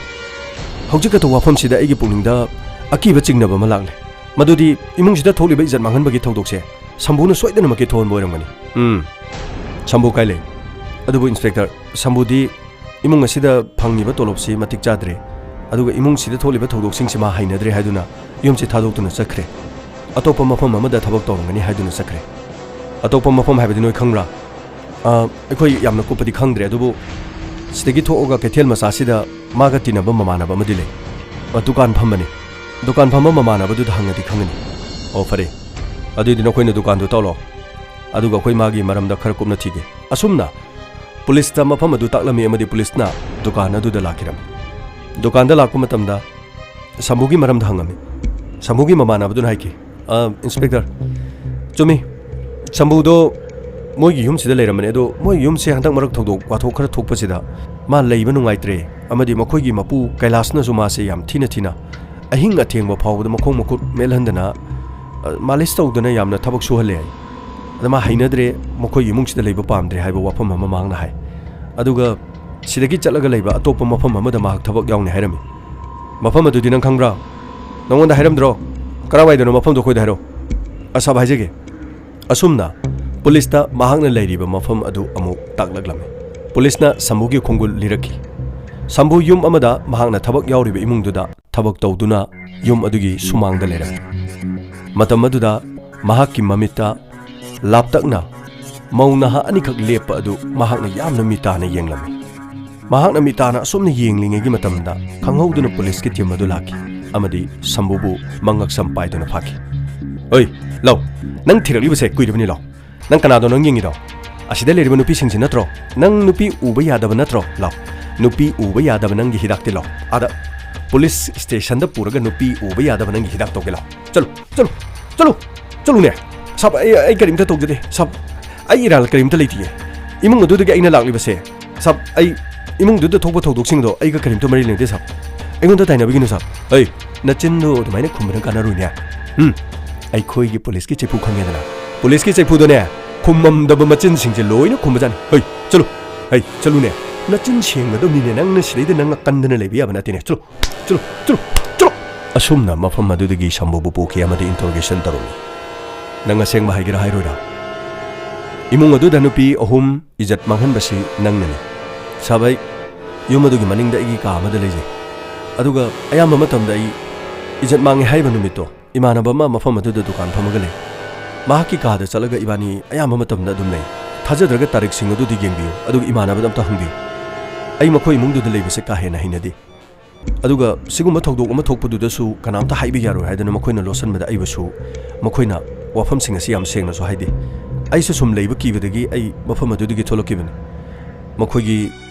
ꯍꯧꯖꯤꯛꯈꯛꯇ ꯋꯥꯐꯝꯁꯤꯗ ꯑꯩꯒꯤ ꯄꯨꯛꯅꯤꯡꯗ ꯑꯀꯤꯕ ꯆꯤꯡꯅꯕ ꯑꯃ ꯂꯥꯛꯂꯦ꯫ ꯃꯗꯨꯗꯤ ꯏꯃꯨꯡꯁꯤꯗ ꯊꯣꯛꯂꯤꯕ ꯏꯖꯠ ꯃꯥꯡꯍꯟꯕꯒꯤ ꯊꯧꯗꯣꯛꯁꯦ ꯁꯝꯕꯨꯅ ꯁꯣꯏꯗꯅꯃꯛꯀꯤ ꯊꯣꯛꯍꯟꯕ ꯑꯣꯏꯔꯝꯒꯅꯤ꯫" "ꯎꯝ, ꯁꯝꯕꯨ ꯀꯥꯏ ꯂꯩ?" "ꯑꯗꯨꯕꯨ ꯏꯟꯁꯄꯦꯛꯇꯔ, ꯁꯝꯕꯨꯗꯤ ꯏꯃꯨꯡ ꯑꯁꯤꯗ ꯐꯪꯉꯤꯕ ꯇꯣꯂꯣꯞꯁꯤ ꯃꯇꯤꯛ ꯆꯥꯗ꯭ꯔꯦ, ꯑꯗꯨꯒ ꯏꯃꯨꯡꯁꯤꯗ ꯊꯣꯛꯂꯤꯕ ꯊꯧꯗꯣꯛꯁꯤꯡꯁꯤ ꯃꯥ ꯍꯩꯅꯗ꯭ꯔꯦ ꯍꯥꯏꯗꯨꯅ ꯌꯨꯝꯁꯤ ꯊꯥꯗꯣꯛꯇꯨꯅ ꯆꯠꯈ꯭ꯔꯦ꯫ ꯑꯇꯣꯞꯄ ꯃꯐꯝ ꯑꯃꯗ ꯊꯕꯛ ꯇꯧꯔꯝꯒꯅꯤ ꯍꯥꯏꯗꯨꯅ ꯆꯠꯈ꯭ꯔꯦ꯫" "ꯑꯇꯣꯞꯄ ꯃꯐꯝ ꯍꯥꯏꯕꯗꯤ ꯅꯣꯏ ꯈꯪꯕ꯭ꯔꯥ?" "ꯑ, ꯑꯩꯈꯣꯏ ꯌꯥꯝꯅ ꯀꯨꯞꯄꯗꯤ ꯈꯪꯗ꯭ꯔꯦ, ꯑꯗꯨꯕꯨ ꯁꯤꯗꯒꯤ ꯊꯣꯛꯑꯒ ꯀꯩꯊꯦꯜ ꯃꯆꯥꯁꯤꯗ ꯃꯥꯒ ꯇꯤꯟꯅꯕ ꯃꯃꯥꯟꯅꯕ ꯑꯃꯗꯤ ꯂꯩ꯫ ꯑ, ꯗꯨꯀꯥꯟ ꯐꯝꯕꯅꯤ꯫ ꯗꯨꯀꯥꯟ ꯐꯝꯕ ꯃꯃꯥꯟꯅꯕꯗꯨꯗ ꯍꯪꯉꯗꯤ ꯈꯪꯒꯅꯤ꯫" "ꯑꯣ, ꯐꯔꯦ꯫ ꯑꯗꯨꯏꯗꯤ ꯅꯈꯣꯏꯅ ꯗꯨꯀꯥꯟꯗꯨ ꯇꯧꯔꯣ, ꯑꯗꯨꯒ ꯑꯩꯈꯣꯏ ꯃꯥꯒꯤ ꯃꯔꯝꯗ ꯈꯔ ꯀꯨꯞꯅ ꯊꯤꯒꯦ꯫" ꯑꯁꯨꯝꯅ ꯄꯨꯂꯤꯁꯇ ꯃꯐꯝ ꯑꯗꯨ ꯇꯥꯛꯂꯝꯃꯤ ꯑꯃꯗꯤ ꯄꯨꯂꯤꯁꯅ ꯗꯨꯀꯥꯟ ꯑꯗꯨꯗ ꯂꯥꯛꯈꯤꯔꯝꯃꯤ꯫ ꯗꯨꯀꯥꯟꯗ ꯂꯥꯛꯄ ꯃꯇꯝꯗ ꯁꯝꯕꯨꯒꯤ ꯃꯔꯝꯗ ꯍꯪꯉꯝꯃꯤ꯫ ꯁꯝꯕꯨꯒꯤ ꯃꯃꯥꯟꯅꯕꯗꯨꯅ ꯍꯥꯏꯈꯤ, "ꯑ, ꯏꯟꯁꯄꯦꯛꯇꯔ, ꯆꯨꯝꯃꯤ, ꯁꯝꯕꯨꯗꯣ ꯃꯣꯏꯒꯤ ꯌꯨꯝꯁꯤꯗ ꯂꯩꯔꯝꯕꯅꯦ, ꯑꯗꯣ ꯃꯣꯏꯒꯤ ꯌꯨꯝꯁꯦ ꯍꯟꯗꯛ ꯃꯔꯛ ꯊꯧꯗꯣꯛ ꯋꯥꯊꯣꯛ ꯈꯔ ꯊꯣꯛꯄꯁꯤꯗ ꯃꯥ ꯂꯩꯕ ꯅꯨꯡꯉꯥꯏꯇ꯭ꯔꯦ, ꯑꯃꯗꯤ ꯃꯈꯣꯏꯒꯤ ꯃꯄꯨ ꯀꯩꯂꯥꯁꯅꯁꯨ ꯃꯥꯁꯦ ꯌꯥꯝ ꯊꯤꯅ ꯊꯤꯅ ꯑꯍꯤꯡ ꯑꯊꯦꯡꯕ ꯐꯥꯎꯕꯗ ꯃꯈꯣꯡ ꯃꯈꯨꯠ ꯃꯦꯠꯍꯟꯗꯅ, ꯑ, ꯃꯥꯂꯤꯁ ꯇꯧꯗꯅ ꯌꯥꯝꯅ ꯊꯕꯛ ꯁꯨꯍꯜꯂꯦ ꯍꯥꯏ꯫ ꯑꯗ ꯃꯥ ꯍꯩꯅꯗ꯭ꯔꯦ, ꯃꯈꯣꯏꯒꯤ ꯏꯃꯨꯡꯁꯤꯗ ꯂꯩꯕ ꯄꯥꯝꯗ꯭ꯔꯦ" ꯍꯥꯏꯕ ꯋꯥꯐꯝ ꯑꯃ ꯃꯍꯥꯛꯅ ꯍꯥꯏ꯫ ꯑꯗꯨꯒ ꯁꯤꯗꯒꯤ ꯆꯠꯂꯒ ꯂꯩꯕ ꯑꯇꯣꯞꯄ ꯃꯐꯝ ꯑꯃꯗ ꯃꯍꯥꯛ ꯊꯕꯛ ꯌꯥꯎꯅꯤ ꯍꯥꯏꯔꯝꯃꯤ꯫ "ꯃꯐꯝ ꯑꯗꯨꯗꯤ ꯅꯪ ꯈꯪꯕ꯭ꯔꯥ? ꯅꯉꯣꯟꯗ ꯍꯥꯏꯔꯝꯗ꯭ꯔꯣ? ꯀꯔꯥꯏꯋꯥꯏꯗꯅꯣ ꯃꯐꯝꯗꯣ ꯑꯩꯈꯣꯏꯗ ꯍꯥꯏꯔꯛꯑꯣ꯫" ꯑꯁꯥꯕ ꯍꯥꯏꯖꯒꯦ꯫ ꯑꯁꯨꯝꯅ ꯄꯨꯂꯤꯁꯇ ꯃꯍꯥꯛꯅ ꯂꯩꯔꯤꯕ ꯃꯐꯝ ꯑꯗꯨ ꯑꯃꯨꯛ ꯇꯥꯛꯂꯛꯂꯝꯃꯤ꯫ ꯄꯨꯂꯤꯁꯅ ꯁꯝꯕꯨꯒꯤ ꯈꯣꯡꯒꯨꯜ ꯂꯤꯔꯛꯈꯤ꯫ ꯁꯝꯕꯨ ꯌꯨꯝ ꯑꯃꯗ ꯃꯍꯥꯛꯅ ꯊꯕꯛ ꯌꯥꯎꯔꯤꯕ ꯏꯃꯨꯡꯗꯨꯗ ꯊꯕꯛ ꯇꯧꯗꯨꯅ ꯌꯨꯝ ꯑꯗꯨꯒꯤ ꯁꯨꯃꯥꯡꯗ ꯂꯩꯔꯝꯃꯤ꯫ ꯃꯇꯝ ꯑꯗꯨꯗ ꯃꯍꯥꯛꯀꯤ ꯃꯃꯤꯠꯇ ꯂꯥꯞꯇꯛꯅ ꯃꯧ ꯅꯍꯥ ꯑꯅꯤꯈꯛ ꯂꯦꯞꯄ ꯑꯗꯨ ꯃꯍꯥꯛꯅ ꯌꯥꯝꯅ ꯃꯤꯇꯥꯅ ꯌꯦꯡꯂꯝꯃꯤ꯫ ꯃꯍꯥꯛꯅ ꯃꯤꯇꯥꯅ ꯑꯁꯨꯝꯅ ꯌꯦꯡꯂꯤꯉꯩꯒꯤ ꯃꯇꯝꯗ ꯈꯪꯍꯧꯗꯅ ꯄꯨꯂꯤꯁꯀꯤ ꯇꯤꯝ ꯑꯗꯨ ꯂꯥꯛꯈꯤ꯫ ꯑꯃꯗꯤ ꯁꯝꯕꯨꯕꯨ ꯃꯉꯛꯁꯝ ꯄꯥꯏꯗꯨꯅ ꯐꯥꯈꯤ꯫ "ꯑꯣꯏ, ꯂꯥꯎ, ꯅꯪ ꯊꯤꯔꯛꯂꯤꯕꯁꯦ ꯀꯨꯏꯔꯕꯅꯤ, ꯂꯥꯎ꯫ ꯅꯪ ꯀꯅꯥꯗꯣ ꯅꯪ ꯌꯦꯡꯉꯤꯗꯣ? ꯑꯁꯤꯗ ꯂꯩꯔꯤꯕ ꯅꯨꯄꯤꯁꯤꯡꯁꯤ ꯅꯠꯇ꯭ꯔꯣ? ꯅꯪ ꯅꯨꯄꯤ ꯎꯕ ꯌꯥꯗꯕ ꯅꯠꯇ꯭ꯔꯣ? ꯂꯥꯎ, ꯅꯨꯄꯤ ꯎꯕ ꯌꯥꯗꯕ ꯅꯪꯒꯤ ꯍꯤꯗꯥꯛꯇꯤ ꯂꯥꯎ꯫ ꯑꯥꯗ ꯄꯨꯂꯤꯁ ꯁ꯭ꯇꯦꯁꯟꯗ ꯄꯨꯔꯒ ꯅꯨꯄꯤ ꯎꯕ ꯌꯥꯗꯕ ꯅꯪꯒꯤ ꯍꯤꯗꯥꯛ ꯇꯧꯒꯦ, ꯂꯥꯎ꯫ ꯆꯠꯂꯨ, ꯆꯠꯂꯨ, ꯆꯠꯂꯨ, ꯆꯠꯂꯨꯅꯦ꯫ ꯁꯥꯕ, ꯑꯩ, ꯑꯩ ꯀꯔꯤꯝꯇ ꯇꯧꯖꯗꯦ, ꯁꯥꯕ꯫ ꯑꯩ ꯏꯔꯥꯜ ꯀꯔꯤꯝꯇ ꯂꯩꯇꯤꯌꯦ꯫ ꯏꯃꯨꯡ ꯑꯗꯨꯗꯒꯤ ꯑꯩꯅ ꯂꯥꯛꯂꯤꯕꯁꯦ, ꯁꯥꯕ, ꯑꯩ ꯏꯃꯨꯡꯗꯨꯗ ꯊꯣꯛꯄ ꯊꯧꯗꯣꯛꯁꯤꯡꯗꯣ ꯑꯩꯒ ꯀꯔꯤꯝꯇ ꯃꯔꯤ ꯂꯩꯅꯗꯦ, ꯁꯥꯕ꯫ ꯑꯩꯉꯣꯟꯗ ꯇꯥꯏꯅꯕꯤꯒꯅꯨ, ꯁꯥꯕ꯫ ꯍꯩ, ꯅꯆꯤꯟꯗꯣ ꯑꯗꯨꯃꯥꯏꯅ ꯈꯨꯝꯕꯅ ꯀꯥꯟꯅꯔꯣꯏꯅꯦ꯫ ꯎꯝ, ꯑꯩꯈꯣꯏꯒꯤ ꯄꯨꯂꯤꯁꯀꯤ ꯆꯤꯐꯨ ꯈꯪꯉꯦꯗꯅ꯫ ꯄꯨꯂꯤꯁꯀꯤ ꯆꯤꯐꯨꯗꯅꯦ, ꯈꯨꯝꯃꯝꯗꯕ ꯃꯆꯤꯟꯁꯤꯡꯁꯦ ꯂꯣꯏꯅ ꯈꯨꯝꯕꯖꯥꯠꯅꯤ꯫ ꯍꯩ, ꯆꯠꯂꯨ, ꯍꯩ, ꯆꯠꯂꯨꯅꯦ꯫ ꯅꯆꯤꯟ ꯁꯦꯡꯒꯗꯕꯅꯤꯅꯦ, ꯅꯪꯅ ꯁꯤꯗꯩꯗ ꯅꯪ ꯀꯟꯗꯅ ꯂꯩꯕ ꯌꯥꯕ ꯅꯠꯇꯦꯅꯦ꯫ ꯆꯠꯂꯨ, ꯆꯠꯂꯨ, ꯆꯠꯂꯨ, ꯆꯠꯂꯨ꯫ ꯑꯁꯨꯝꯅ ꯃꯐꯝ ꯑꯗꯨꯗꯒꯤ ꯁꯝꯕꯨꯕꯨ ꯄꯨꯈꯤ ꯑꯃꯗꯤ interrogation ꯇꯧꯔꯝꯃꯤ꯫ "ꯅꯪ ꯑꯁꯦꯡꯕ ꯍꯥꯏꯒꯦꯔꯥ ꯍꯥꯏꯔꯣꯏꯔꯥ? ꯏꯃꯨꯡ ꯑꯗꯨꯗ ꯅꯨꯄꯤ ꯑꯍꯨꯝ ꯏꯖꯠ ꯃꯥꯡꯍꯟꯕꯁꯤ ꯅꯪꯅꯅꯤ꯫ ꯁꯥꯕ, ꯑꯩ ꯌꯨꯝ ꯑꯗꯨꯒꯤ ꯃꯅꯤꯡꯗ ꯑꯩꯒꯤ ꯀꯥ ꯑꯃꯗ ꯂꯩꯖꯩ꯫ ꯑꯗꯨꯒ ꯑꯌꯥꯝꯕ ꯃꯇꯝꯗ ꯑꯩ ꯏꯖꯠ ꯃꯥꯡꯉꯦ ꯍꯥꯏꯔꯤꯕ ꯅꯨꯃꯤꯠꯇꯣ ꯏꯃꯥꯟꯅꯕ ꯑꯃ ꯃꯐꯝ ꯑꯗꯨꯗ ꯗꯨꯀꯥꯟ ꯐꯝꯃꯒ ꯂꯩ꯫ ꯃꯍꯥꯛꯀꯤ ꯀꯥꯗ ꯆꯠꯂꯒ ꯏꯕꯥꯅꯤ ꯑꯌꯥꯝꯕ ꯃꯇꯝꯗ ꯑꯗꯨꯝ ꯂꯩ꯫ ꯊꯥꯖꯗ꯭ꯔꯒ ꯇꯥꯔꯤꯛꯁꯤꯡ ꯑꯗꯨꯗꯤ ꯌꯦꯡꯕꯤꯌꯨ, ꯑꯗꯨꯒ ꯏꯃꯥꯟꯅꯕꯗ ꯑꯝꯇ ꯍꯪꯕꯤꯌꯨ꯫ ꯑꯩ ꯃꯈꯣꯏ ꯏꯃꯨꯡꯗꯨꯗ ꯂꯩꯕꯁꯦ ꯀꯥ ꯍꯦꯟꯅ ꯍꯩꯅꯗꯦ꯫ ꯑꯗꯨꯒ ꯁꯤꯒꯨꯝꯕ ꯊꯧꯗꯣꯛ ꯑꯃ ꯊꯣꯛꯄꯗꯨꯗꯁꯨ ꯀꯅꯥꯝꯇ ꯍꯥꯏꯕ ꯌꯥꯔꯣꯏ ꯍꯥꯏꯗꯅ ꯃꯈꯣꯏꯅ ꯂꯣꯠꯁꯤꯟꯕꯗ ꯑꯩꯕꯨꯁꯨ ꯃꯈꯣꯏꯅ ꯋꯥꯐꯝꯁꯤꯡ ꯑꯁꯤ ꯌꯥꯝ ꯁꯦꯡꯅꯁꯨ ꯍꯥꯏꯗꯦ꯫ ꯑꯩꯁꯨ ꯁꯨꯝ ꯂꯩꯕ ꯀꯤꯕꯗꯒꯤ ꯑꯩ ꯃꯐꯝ ꯑꯗꯨꯗꯒꯤ ꯊꯣꯛꯂꯛꯈꯤꯕꯅꯤ꯫ ꯃꯈꯣꯏꯒꯤ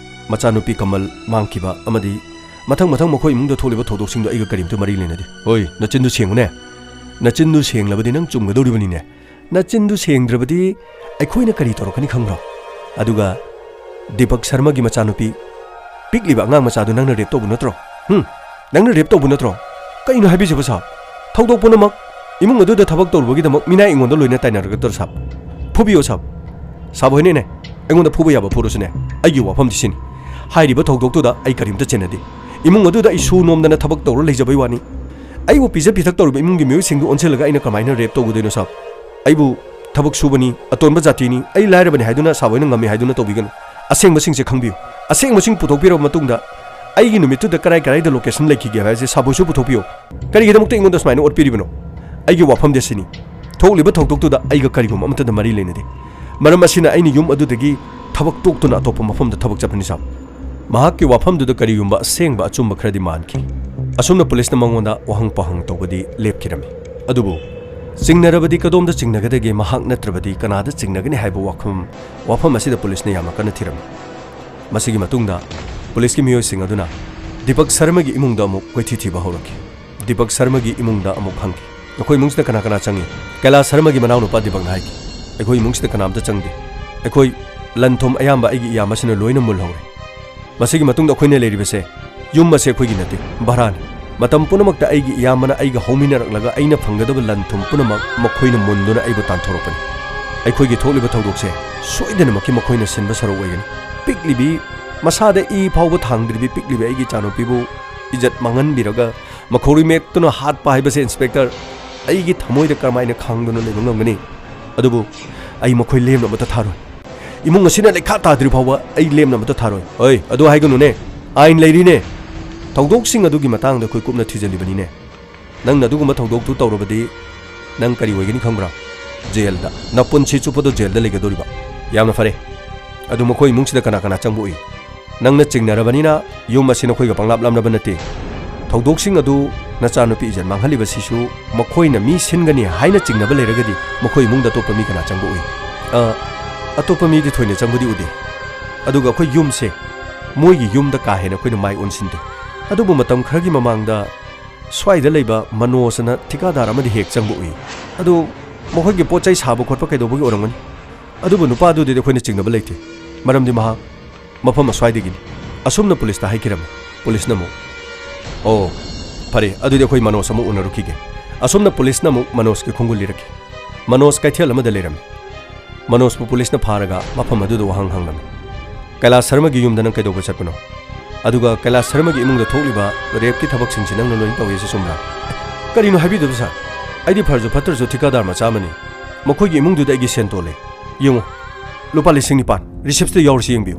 ꯃꯆꯥꯅꯨꯄꯤ ꯀꯃꯜ ꯃꯥꯡꯈꯤꯕ ꯑꯃꯗꯤ ꯃꯊꯪ ꯃꯊꯪ ꯃꯈꯣꯏ ꯏꯃꯨꯡꯗ ꯊꯣꯛꯂꯤꯕ ꯊꯧꯗꯣꯛꯁꯤꯡꯗꯣ ꯑꯩꯒ ꯀꯔꯤꯝꯇ ꯃꯔꯤ ꯂꯩꯅꯗꯦ꯫ ꯍꯣꯏ, ꯅꯆꯤꯟꯗꯨ ꯁꯦꯡꯉꯨꯅꯦ꯫ ꯅꯆꯤꯟꯗꯨ ꯁꯦꯡꯂꯕꯗꯤ ꯅꯪ ꯆꯨꯝꯒꯗꯧꯔꯤꯕꯅꯤꯅꯦ꯫ ꯅꯆꯤꯟꯗꯨ ꯁꯦꯡꯗ꯭ꯔꯕꯗꯤ ꯑꯩꯈꯣꯏꯅ ꯀꯔꯤ ꯇꯧꯔꯛꯀꯅꯤ ꯈꯪꯕ꯭ꯔꯣ? ꯑꯗꯨꯒ ꯗꯤꯄꯛ ꯁꯔꯃꯒꯤ ꯃꯆꯥꯅꯨꯄꯤ, ꯄꯤꯛꯂꯤꯕ ꯑꯉꯥꯡ ꯃꯆꯥꯗꯨ ꯅꯪꯅ rape ꯇꯧꯕ ꯅꯠꯇ꯭ꯔꯣ? ꯍꯨꯝ? ꯅꯪꯅ rape ꯇꯧꯕ ꯅꯠꯇ꯭ꯔꯣ? ꯀꯩꯅꯣ ꯍꯥꯏꯕꯤꯁꯤꯕ, ꯁꯥꯔ? ꯊꯧꯗꯣꯛ ꯄꯨꯝꯅꯃꯛ ꯏꯃꯨꯡ ꯑꯗꯨꯗ ꯊꯕꯛ ꯇꯧꯔꯨꯕꯒꯤꯗꯃꯛ ꯃꯤꯅꯥꯏ ꯑꯩꯉꯣꯟꯗ ꯂꯣꯏꯅ ꯇꯥꯏꯅꯔꯒꯗ꯭ꯔꯣ, ꯁꯥꯔ? ꯐꯨꯕꯤꯌꯣ, ꯁꯥꯔ꯫ ꯁꯥꯔ ꯍꯣꯏꯅꯦꯅꯦ, ꯑꯩꯉꯣꯟꯗ ꯐꯨꯕ ꯌꯥꯕ ꯐꯨꯔꯁꯨꯅꯦ, ꯑꯩꯒꯤ ꯋꯥꯐꯝꯗꯤ ꯁꯤꯅꯤ꯫ ꯍꯥꯏꯔꯤꯕ ꯊꯧꯗꯣꯛꯇꯨꯗ ꯑꯩ ꯀꯔꯤꯝꯇ ꯆꯦꯟꯅꯗꯦ꯫ ꯏꯃꯨꯡ ꯑꯗꯨꯗ ꯑꯩ ꯁꯨ ꯅꯣꯝꯗꯅ ꯊꯕꯛ ꯇꯧꯔ ꯂꯩꯖꯕꯩ ꯋꯥꯅꯤ꯫ ꯑꯩꯕꯨ ꯄꯤꯖ ꯄꯤꯊꯛ ꯇꯧꯔꯤꯕ ꯏꯃꯨꯡꯒꯤ ꯃꯤꯑꯣꯏꯁꯤꯡꯗꯨ ꯑꯣꯟꯁꯤꯜꯂꯒ ꯑꯩꯅ ꯀꯃꯥꯏꯅ rape ꯇꯧꯒꯗꯣꯏꯅꯣ, ꯁꯥꯔ? ꯑꯩꯕꯨ ꯊꯕꯛ ꯁꯨꯕꯅꯤ, ꯑꯇꯣꯟꯕ ꯖꯥꯇꯤꯅꯤ, ꯑꯩ ꯂꯥꯏꯔꯕꯅꯤ ꯍꯥꯏꯗꯨꯅ ꯁꯥꯔ ꯍꯣꯏꯅ ꯉꯝꯃꯤ ꯍꯥꯏꯗꯨꯅ ꯇꯧꯕꯤꯒꯅꯨ꯫ ꯑꯁꯦꯡꯕꯁꯤꯡꯁꯦ ꯈꯪꯕꯤꯌꯨ꯫ ꯑꯁꯦꯡꯕꯁꯤꯡ ꯄꯨꯊꯣꯛꯄꯤꯔꯕ ꯃꯇꯨꯡꯗ ꯑꯩꯒꯤ ꯅꯨꯃꯤꯠꯇꯨꯗ ꯀꯔꯥꯏ ꯀꯔꯥꯏꯗ location ꯂꯩꯈꯤꯒꯦ ꯍꯥꯏꯕꯁꯦ ꯁꯥꯔ ꯍꯣꯏꯁꯨ ꯄꯨꯊꯣꯛꯄꯤꯌꯨ꯫ ꯀꯔꯤꯒꯤꯗꯃꯛꯇ ꯑꯩꯉꯣꯟꯗ ꯁꯨꯃꯥꯏꯅ ꯑꯣꯠꯄꯤꯔꯤꯕꯅꯣ? ꯑꯩꯒꯤ ꯋꯥꯐꯝꯗꯤ ꯑꯁꯤꯅꯤ꯫ ꯊꯣꯛꯂꯤꯕ ꯊꯧꯗꯣꯛꯇꯨꯗ ꯑꯩꯒ ꯀꯔꯤꯒꯨꯝꯕ ꯑꯃꯠꯇꯗ ꯃꯔꯤ ꯂꯩꯅꯗꯦ꯫ ꯃꯔꯝ ꯑꯁꯤꯅ ꯑꯩꯅ ꯌꯨꯝ ꯑꯗꯨꯗꯒꯤ ꯊꯕꯛ ꯇꯣꯛꯇꯨꯅ ꯑꯇꯣꯞꯄ ꯃꯐꯝꯗ ꯊꯕꯛ ꯆꯠꯄꯅꯤ, ꯁꯥꯔ꯫ ꯃꯍꯥꯛꯀꯤ ꯋꯥꯐꯝꯗꯨꯗ ꯀꯔꯤꯒꯨꯝꯕ ꯑꯁꯦꯡꯕ ꯑꯆꯨꯝꯕ ꯈꯔꯗꯤ ꯃꯥꯟꯈꯤ꯫ ꯑꯁꯨꯝꯅ ꯄꯨꯂꯤꯁꯅ ꯃꯉꯣꯟꯗ ꯋꯥꯍꯪ ꯄꯥꯎꯍꯪ ꯇꯧꯕꯗꯤ ꯂꯦꯞꯈꯤꯔꯝꯃꯤ꯫ ꯑꯗꯨꯕꯨ ꯆꯤꯡꯅꯔꯕꯗꯤ ꯀꯗꯣꯝꯗ ꯆꯤꯡꯅꯒꯗꯒꯦ, ꯃꯍꯥꯛ ꯅꯠꯇ꯭ꯔꯕꯗꯤ ꯀꯅꯥꯗ ꯆꯤꯡꯅꯒꯅꯤ ꯍꯥꯏꯕ ꯋꯥꯐꯝ, ꯋꯥꯐꯝ ꯑꯁꯤꯗ ꯄꯨꯂꯤꯁꯅ ꯌꯥꯝꯅ ꯀꯟꯅ ꯊꯤꯔꯝꯃꯤ꯫ ꯃꯁꯤꯒꯤ ꯃꯇꯨꯡꯗ ꯄꯨꯂꯤꯁꯀꯤ ꯃꯤꯑꯣꯏꯁꯤꯡ ꯑꯗꯨꯅ ꯗꯤꯄꯛ ꯁꯔꯃꯒꯤ ꯏꯃꯨꯡꯗ ꯑꯃꯨꯛ ꯀꯣꯏꯊꯤ ꯊꯤꯕ ꯍꯧꯔꯛꯈꯤ꯫ ꯗꯤꯄꯛ ꯁꯔꯃꯒꯤ ꯏꯃꯨꯡꯗ ꯑꯃꯨꯛ ꯍꯪꯈꯤ, "ꯅꯈꯣꯏ ꯏꯃꯨꯡꯁꯤꯗ ꯀꯅꯥ ꯀꯅꯥ ꯆꯪꯉꯤ? ꯀꯩꯂꯥꯁ ꯁꯔꯃꯒꯤ ꯃꯅꯥꯎꯅꯨꯄꯥ ꯗꯤꯄꯛꯅ ꯍꯥꯏꯈꯤ, "ꯑꯩꯈꯣꯏ ꯏꯃꯨꯡꯁꯤꯗ ꯀꯅꯥꯝꯇ ꯆꯪꯗꯦ꯫ ꯑꯩꯈꯣꯏ ꯂꯟ ꯊꯨꯝ ꯑꯌꯥꯝꯕ ꯑꯩꯒꯤ ꯏꯌꯥꯝꯕꯁꯤꯅ ꯂꯣꯏꯅ ꯃꯨꯜꯍꯧꯔꯦ꯫ ꯃꯁꯤꯒꯤ ꯃꯇꯨꯡꯗ ꯑꯩꯈꯣꯏꯅ ꯂꯩꯔꯤꯕꯁꯦ, ꯌꯨꯝ ꯑꯁꯦ ꯑꯩꯈꯣꯏꯒꯤ ꯅꯠꯇꯦ, ꯚꯔꯥꯅꯤ꯫ ꯃꯇꯝ ꯄꯨꯝꯅꯃꯛꯇ ꯑꯩꯒꯤ ꯏꯌꯥꯝꯕꯅ ꯑꯩꯒ ꯍꯧꯃꯤꯟꯅꯔꯛꯂꯒ ꯑꯩꯅ ꯐꯪꯒꯗꯕ ꯂꯟ ꯊꯨꯝ ꯄꯨꯝꯅꯃꯛ ꯃꯈꯣꯏꯅ ꯃꯨꯟꯗꯨꯅ ꯑꯩꯕꯨ ꯇꯥꯟꯊꯣꯔꯛꯄꯅꯤ꯫ ꯑꯩꯈꯣꯏꯒꯤ ꯊꯣꯛꯂꯤꯕ ꯊꯧꯗꯣꯛꯁꯦ ꯁꯣꯏꯗꯅꯃꯛꯀꯤ ꯃꯈꯣꯏꯅ ꯁꯤꯟꯕ ꯁꯔꯨꯛ ꯑꯣꯏꯒꯅꯤ꯫ ꯄꯤꯛꯂꯤꯕꯤ, ꯃꯁꯥꯗ ꯏ ꯐꯥꯎꯕ ꯊꯥꯡꯗ꯭ꯔꯤꯕꯤ ꯄꯤꯛꯂꯤꯕꯤ ꯑꯩꯒꯤ ꯏꯆꯥꯅꯨꯄꯤꯕꯨ ꯏꯖꯠ ꯃꯥꯡꯍꯟꯕꯤꯔꯒ ꯃꯈꯧꯔꯤ ꯃꯦꯛꯇꯨꯅ ꯍꯥꯠꯄ ꯍꯥꯏꯕꯁꯦ, ꯏꯟꯁꯄꯦꯛꯇꯔ, ꯑꯩꯒꯤ ꯊꯃꯣꯏꯗ ꯀꯔꯝꯍꯥꯏꯅ ꯈꯥꯡꯗꯨꯅ ꯂꯩꯕ ꯉꯝꯒꯅꯤ? ꯑꯗꯨꯕꯨ ꯑꯩ ꯃꯈꯣꯏ ꯂꯦꯝꯅ ꯑꯃꯠꯇ ꯊꯥꯔꯣꯏ꯫ ꯏꯃꯨꯡ ꯑꯁꯤꯅ ꯂꯩꯈꯥ ꯇꯥꯗ꯭ꯔꯤ ꯐꯥꯎꯕ ꯑꯩ ꯂꯦꯝꯅ ꯑꯃꯠꯇ ꯊꯥꯔꯣꯏ꯫" "ꯍꯣꯏ, ꯑꯗꯨ ꯍꯥꯏꯒꯅꯨꯅꯦ꯫ ꯑꯥꯏꯟ ꯂꯩꯔꯤꯅꯦ꯫ ꯊꯧꯗꯣꯛꯁꯤꯡ ꯑꯗꯨꯒꯤ ꯃꯇꯥꯡꯗ ꯑꯩꯈꯣꯏ ꯀꯨꯞꯅ ꯊꯤꯖꯤꯜꯂꯤꯕꯅꯤꯅꯦ꯫ ꯅꯪꯅ ꯑꯗꯨꯒꯨꯝꯕ ꯊꯧꯗꯣꯛꯇꯨ ꯇꯧꯔꯕꯗꯤ ꯅꯪ ꯀꯔꯤ ꯑꯣꯏꯒꯅꯤ ꯈꯪꯕ꯭ꯔꯥ? ꯖꯦꯜꯗ꯫ ꯅꯄꯨꯟꯁꯤ ꯆꯨꯞꯄꯗꯣ ꯖꯦꯜꯗ ꯂꯩꯒꯗꯧꯔꯤꯕ꯫" "ꯌꯥꯝꯅ ꯐꯔꯦ꯫ ꯑꯗꯨ ꯃꯈꯣꯏ ꯏꯃꯨꯡꯁꯤꯗ ꯀꯅꯥ ꯀꯅꯥ ꯆꯪꯕ ꯎꯏ?" "ꯅꯪꯅ ꯆꯤꯡꯅꯔꯕꯅꯤꯅ ꯌꯨꯝ ꯑꯁꯤ ꯅꯈꯣꯏꯒ ꯄꯪꯂꯥꯞ ꯂꯥꯞꯅꯕ ꯅꯠꯇꯦ꯫ ꯊꯧꯗꯣꯛꯁꯤꯡ ꯑꯗꯨ ꯅꯆꯥꯅꯨꯄꯤ ꯏꯖꯠ ꯃꯥꯡꯍꯜꯂꯤꯕꯁꯤꯁꯨ ꯃꯈꯣꯏꯅ ꯃꯤ ꯁꯤꯟꯒꯅꯤ ꯍꯥꯏꯅ ꯆꯤꯡꯅꯕ ꯂꯩꯔꯒꯗꯤ ꯃꯈꯣꯏ ꯏꯃꯨꯡꯗ ꯑꯇꯣꯞꯄ ꯃꯤ ꯀꯅꯥ ꯆꯪꯕ ꯎꯏ?" "ꯑ, ꯑꯇꯣꯞꯄ ꯃꯤꯗꯤ ꯊꯣꯏꯅ ꯆꯪꯕꯗꯤ ꯎꯗꯦ꯫ ꯑꯗꯨꯒ ꯑꯩꯈꯣꯏ ꯌꯨꯝꯁꯦ, ꯃꯣꯏꯒꯤ ꯌꯨꯝꯗ ꯀꯥ ꯍꯦꯟꯅ ꯑꯩꯈꯣꯏꯅ ꯃꯥꯏ ꯑꯣꯟꯁꯤꯟꯗꯦ꯫ ꯑꯗꯨꯕꯨ ꯃꯇꯝ ꯈꯔꯒꯤ ꯃꯃꯥꯡꯗ ꯁ꯭ꯋꯥꯏꯗ ꯂꯩꯕ ꯃꯅꯣꯖ ꯑꯅ ꯊꯤꯀꯥꯗꯥꯔ ꯑꯃꯗꯤ ꯍꯦꯛ ꯆꯪꯕ ꯎꯏ꯫ ꯑꯗꯨ ꯃꯈꯣꯏꯒꯤ ꯄꯣꯠ ꯆꯩ ꯁꯥꯕ ꯈꯣꯠꯄ ꯀꯩꯗꯧꯕꯒꯤ ꯑꯣꯏꯔꯝꯒꯅꯤ꯫ ꯑꯗꯨꯕꯨ ꯅꯨꯄꯥꯗꯨꯗꯤ ꯑꯩꯈꯣꯏꯅ ꯆꯤꯡꯅꯕ ꯂꯩꯇꯦ, ꯃꯔꯝꯗꯤ ꯃꯍꯥꯛ ꯃꯐꯝ ꯑꯁ꯭ꯋꯥꯏꯗꯒꯤꯅꯤ꯫" ꯑꯁꯨꯝꯅ ꯄꯨꯂꯤꯁꯇ ꯍꯥꯏꯈꯤꯔꯝꯃꯤ꯫ ꯄꯨꯂꯤꯁꯅ ꯑꯃꯨꯛ, "ꯑꯣ, ꯐꯔꯦ, ꯑꯗꯨꯗꯤ ꯑꯩꯈꯣꯏ ꯃꯅꯣꯖ ꯑꯃꯨꯛ ꯎꯅꯔꯨꯈꯤꯒꯦ꯫" ꯑꯁꯨꯝꯅ ꯄꯨꯂꯤꯁꯅ ꯑꯃꯨꯛ ꯃꯅꯣꯖꯀꯤ ꯈꯣꯡꯒꯨꯜ ꯂꯤꯔꯛꯈꯤ꯫ ꯃꯅꯣꯖ ꯀꯩꯊꯦꯜ ꯑꯃꯗ ꯂꯩꯔꯝꯃꯤ꯫ ꯃꯅꯣꯖꯄꯨ ꯄꯨꯂꯤꯁꯅ ꯐꯥꯔꯒ ꯃꯐꯝ ꯑꯗꯨꯗ ꯋꯥꯍꯪ ꯍꯪꯂꯝꯃꯤ꯫ "ꯀꯩꯂꯥꯁ ꯁꯔꯃꯒꯤ ꯌꯨꯝꯗ ꯅꯪ ꯀꯩꯗꯧꯕ ꯆꯠꯄꯅꯣ? ꯑꯗꯨꯒ ꯀꯩꯂꯥꯁ ꯁꯔꯃꯒꯤ ꯏꯃꯨꯡꯗ ꯊꯣꯛꯂꯤꯕ ꯔꯦꯞꯀꯤ ꯊꯕꯛꯁꯤꯡꯁꯤ ꯅꯪꯅ ꯂꯣꯏꯅ ꯇꯧꯏ ꯍꯥꯏꯁꯤ ꯆꯨꯝꯕ꯭ꯔꯥ?" "ꯀꯔꯤꯅꯣ ꯍꯥꯏꯕꯤꯗꯕ, ꯁꯥꯔ? ꯑꯩꯗꯤ ꯐꯔꯁꯨ ꯐꯠꯇ꯭ꯔꯁꯨ ꯊꯤꯀꯥꯗꯥꯔ ꯃꯆꯥ ꯑꯃꯅꯤ꯫ ꯃꯈꯣꯏꯒꯤ ꯏꯃꯨꯡꯗꯨꯗ ꯑꯩꯒꯤ ꯁꯦꯟ ꯇꯣꯜꯂꯦ꯫ ꯌꯦꯡꯉꯨ, ꯂꯨꯄꯥ ꯂꯤꯁꯤꯡ ꯅꯤꯄꯥꯟ, ꯔꯤꯁꯤꯞꯁꯤꯗ ꯌꯥꯎꯔꯤꯁꯤ ꯌꯦꯡꯕꯤꯌꯨ꯫